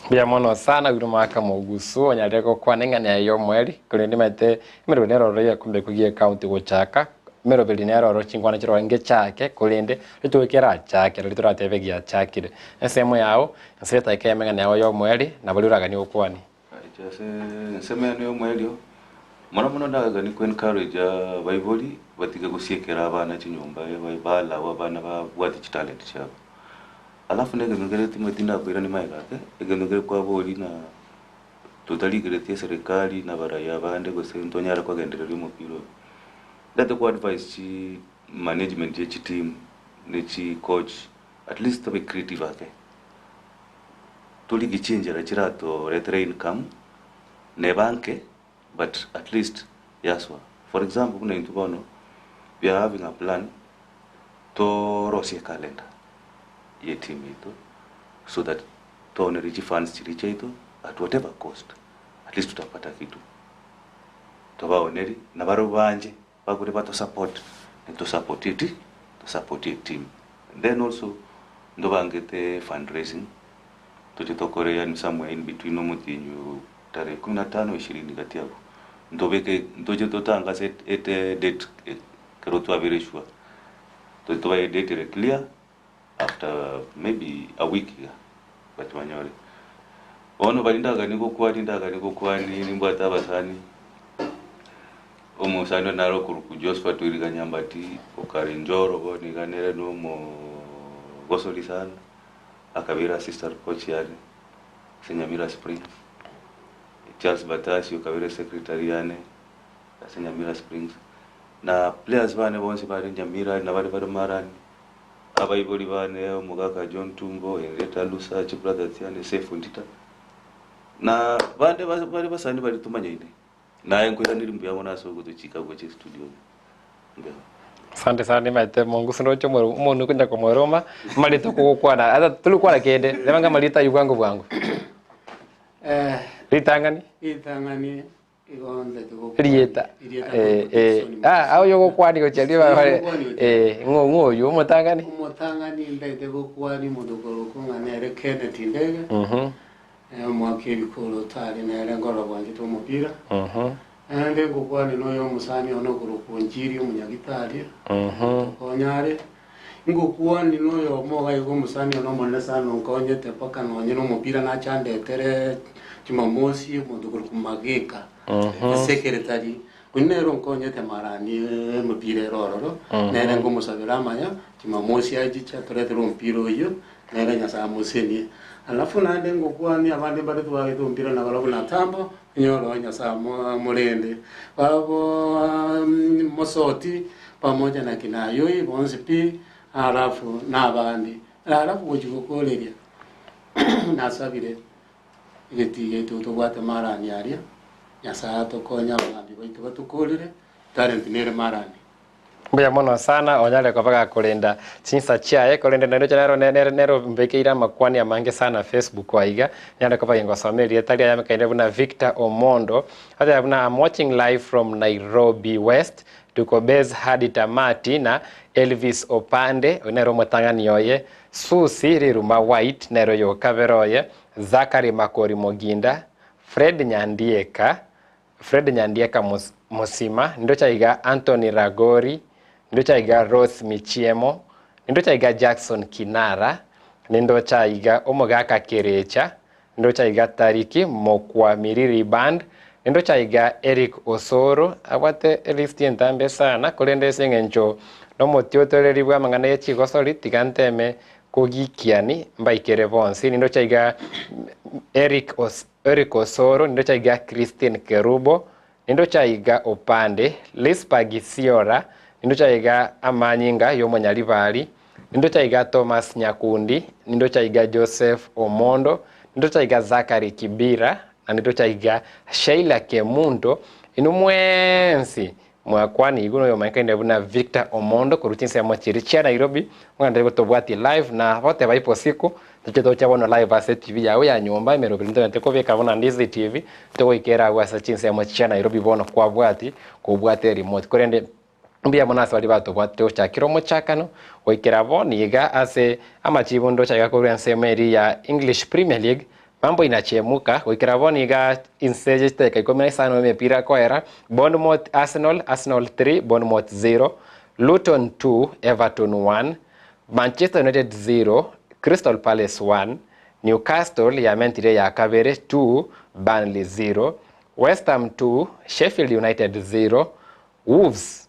Speaker 2: Mbuya mono sana oirwe omogaka mogusu onyarire gokwana eng'ana yaye y'omoerio, korende nimanyete emeroberi nere ororo y'ekeombe gie county gochaka, emeroberi nere ororo chinkwana chirore ngechake korende rituko kerachake riria toratebe giachakire. Ensemo yao, ase etageka eyemo eng'ana yao y'omoerio, nabo riria oraganie gokwania.
Speaker 8: Inche ase ensemo yane y'omoerio, mono mono ndagani ko encourage abaibori batige gosiekera abana chinyomba balawe abana babwate chitalent chiabo. Alafu na egento nkere timanyeti tindakoirania magega ake, egento nkere kwaboria ng'a totarigeretie eserekari na abarai abande gose ntonyare kogendereria omopira oyo. Ndate ko advise chi management ye chiteam ne chi coach at least tobe creative ake, torigie chinchera chiratoretere income neba nke but at least yasoa. For example buna intwe bono we are having a plan torosie ecalendar ye team yaito so that toonerie chifunds chiria chiaito at whatever cost at least tutapata kitu. Tobaonerie na barabwo banche bagure bato support, to support eti, to support team. Then also. Ntobangete fundraising toche tokore yaani somewhere in between omotienyi o tarehe kumi na tano ishirini gati abwo. Ntobeke ntoche totangase ete date ekero twabere sure. Toche tobae edate ere clear after maybe a week iga bache banyore. Bono baria ndaganie gokwani ndaganie gokwani nimbwate abasani, omosani one nare okorokwa Josphat Oiriga Nyambati okare Njoro bono iga nere na omogosori sana, akabeire assistant coach yane ase Nyamira Springs. Charles Batasi okabeire secretary yane ase Nyamira Springs, na players bane bonsi bare Nyamira na baria bare Marani. Abaibori bane, omogaka John Tumbo, Henrietta Lusa, chibrother chiane, Sefu Ntita, na bande bare basani baria tomanyaine. Naye nkoiraneria mbuya mono ase ogotochika gocha estudio ime. Mbuya mono.
Speaker 2: Asante sana nimanyete mongusu ndoche omoro omonwe konya komoroma amarita okogokwana ata tori gokwana kende reba ng'a amarita aywo bwango bwango. Ritang'ani.
Speaker 6: Ritang'ani Igo ntete
Speaker 2: Rieta.
Speaker 6: gokwania erieta
Speaker 2: Eh,
Speaker 6: korokwa
Speaker 2: eh.
Speaker 6: Dickson
Speaker 2: Ah,
Speaker 6: Mosiki.
Speaker 2: oyo ogokwani gochia
Speaker 6: Oyo
Speaker 2: riba
Speaker 6: ogokwani gochia
Speaker 2: eh, ng'o ng'o oywo omotang'ani?
Speaker 6: Omotang'ani ntagete gokwani omonto okorokwa ng'a nere Kenneth Ndege,
Speaker 2: Mhm.
Speaker 6: omwaka ebikoro tari nere nkorora bwanchete omopira.
Speaker 2: Mhm.
Speaker 6: Naende ngokwani noyo omosani one okorokwa Onchiri omonyagitari,
Speaker 2: Mhm.
Speaker 6: otokonya are. Ngokwani noyomo iga iga omosani one omonene sana onkonyete mpaka nonye nomopira nachandetere Jumamosi omonto okorokwa Mageka esekeretari, oyio nere onkonyete marani emepira ere ororo, nere nkomosabera amaya, Jumamosi achiche atoretere omopira oyio, nere Nyasae amosenie. Alafu naende ngokwania abande mbare twagete omopira nabarabwo na Tambo, onyore oo Nyasae amorende. Babo Mosoti pamoja na kina Ayoi bonsi pi, alafu nabande. Alafu gochia gokoreria nasabire. Egetii giaito tobwate marani aria, Nyasae atokonye abagambi baito batokorere, talent nere marani.
Speaker 2: Mbuya mono sana onyare koba gakorenda chinsa chiaye korende naroche nero nere nere mbekeire amakwani amange sana Facebook aiga nyare koba gingosoma erieta riaye amekaine buna Victor Omondo ateba buna I'm watching live from Nairobi West tuko base hadi tamati na Elvis Opande oyo nere omotang'ani oye Susi riruma white nere oyo okabere oye Zachary Makori Moginda, Fred Nyandieka, Fred Nyandieka Mosima, nindoche aiga Anthony Ragori, nindoche aiga Rose Michiemo, nindoche aiga Jackson Kinara, nindoche aiga Omogaka Kerecha, nindoche aiga Tariki Mokwamiriri Band, nindoche aiga Eric Osoro, abwate elist entambe sana korende ase eng'encho nomotiotoreri bw'amang'ana ye chigosori tiga nteme Kogikiani mbaikere bonsi, nindoche aiga Eric Os Eric Osoro, nindoche aiga Christine Kerubo, nindoche aiga Opande, Lispa Gisiora, nindoche aiga Amanyinga y'Omonyaribari, nindoche aiga Thomas Nyakundi, nindoche aiga Joseph Omondo, nindoche aiga Zachary Kibira, na nindoche aiga Sheila Kemunto, inwe mwensi Mwakwane igwe noyomanyekanire buna Victor Omondo korwa chinsemo chiria chia Nairobi, omoganda gotobwatie live na goteba ipo siku toche toche bono live ase TV yao ya nyomba emeroberi ntobwenerete kobeka buna Ndizi TV togoikera agwo ase chinsemo chia Nairobi bono kwabwati kobwate remote korende mbuya mono ase baria batobwatire gochakera omochakano goikera bono iga ase amachibu ndoche iga korwa ensemo eria ya English Premier League Mambo inachemuka, goikera bono iga inse ye chidakika ikomi na isano emepira koera, Bournemouth Arsenal, Arsenal 3, Bournemouth 0, Luton 2, Everton 1, Manchester United 0, Crystal Palace 1, Newcastle yamentire eya kabere 2, Burnley 0, West Ham 2, Sheffield United 0, Wolves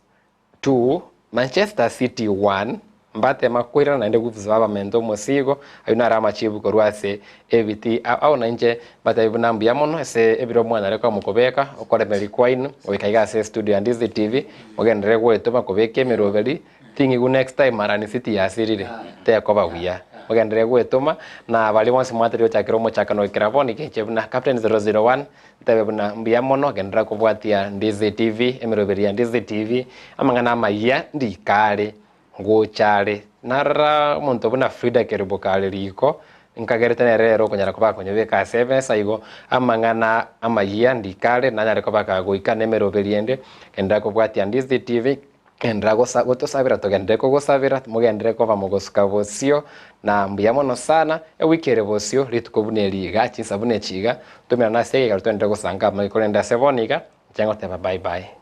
Speaker 2: 2, Manchester City 1, Mbatema koirana naende Wolves babamente omosigo, ayio naro amachibu korwa ase ebiti ao na inche mbatebi buna mbuya mono ase ebiro mwanyare koba mokobeka okoremereria kwaino goika iga ase estudio ya Ndizi TV mogenderere goetoma kobeka emeroberi ting'igu next time Marani City yasirire tekoba buya mogenderere goetoma na baria bonsi mwatebirie gochakera omochakano goikera bono inche buna Captain 001 Ntabe buna mbuya mono, genderera kobwatia Ndizi TV, emeroberi ya Ndizi TV, amang'ana amayia ndika are, ngocha are. Narora omonto buna Frida Kerubo kare riko, nkagerete nere ere okonyara koba akonyobeka ase emesa igo, amang'ana amayia ndika are, nanyare koba kagoika na emeroberi ende, genderera kobwatia Ndizi TV. Genderera gosa gotosabera togenderere kogosabera, mogenderere koba mogosuka bosio, na mbuya mono sana, ewiki ere bosio, rituko buna eri iga, chinsa buna echi iga, tomerane ase egekaro togenderere gosanga amaiga korende ase bono iga, inche ngoteba bye bye.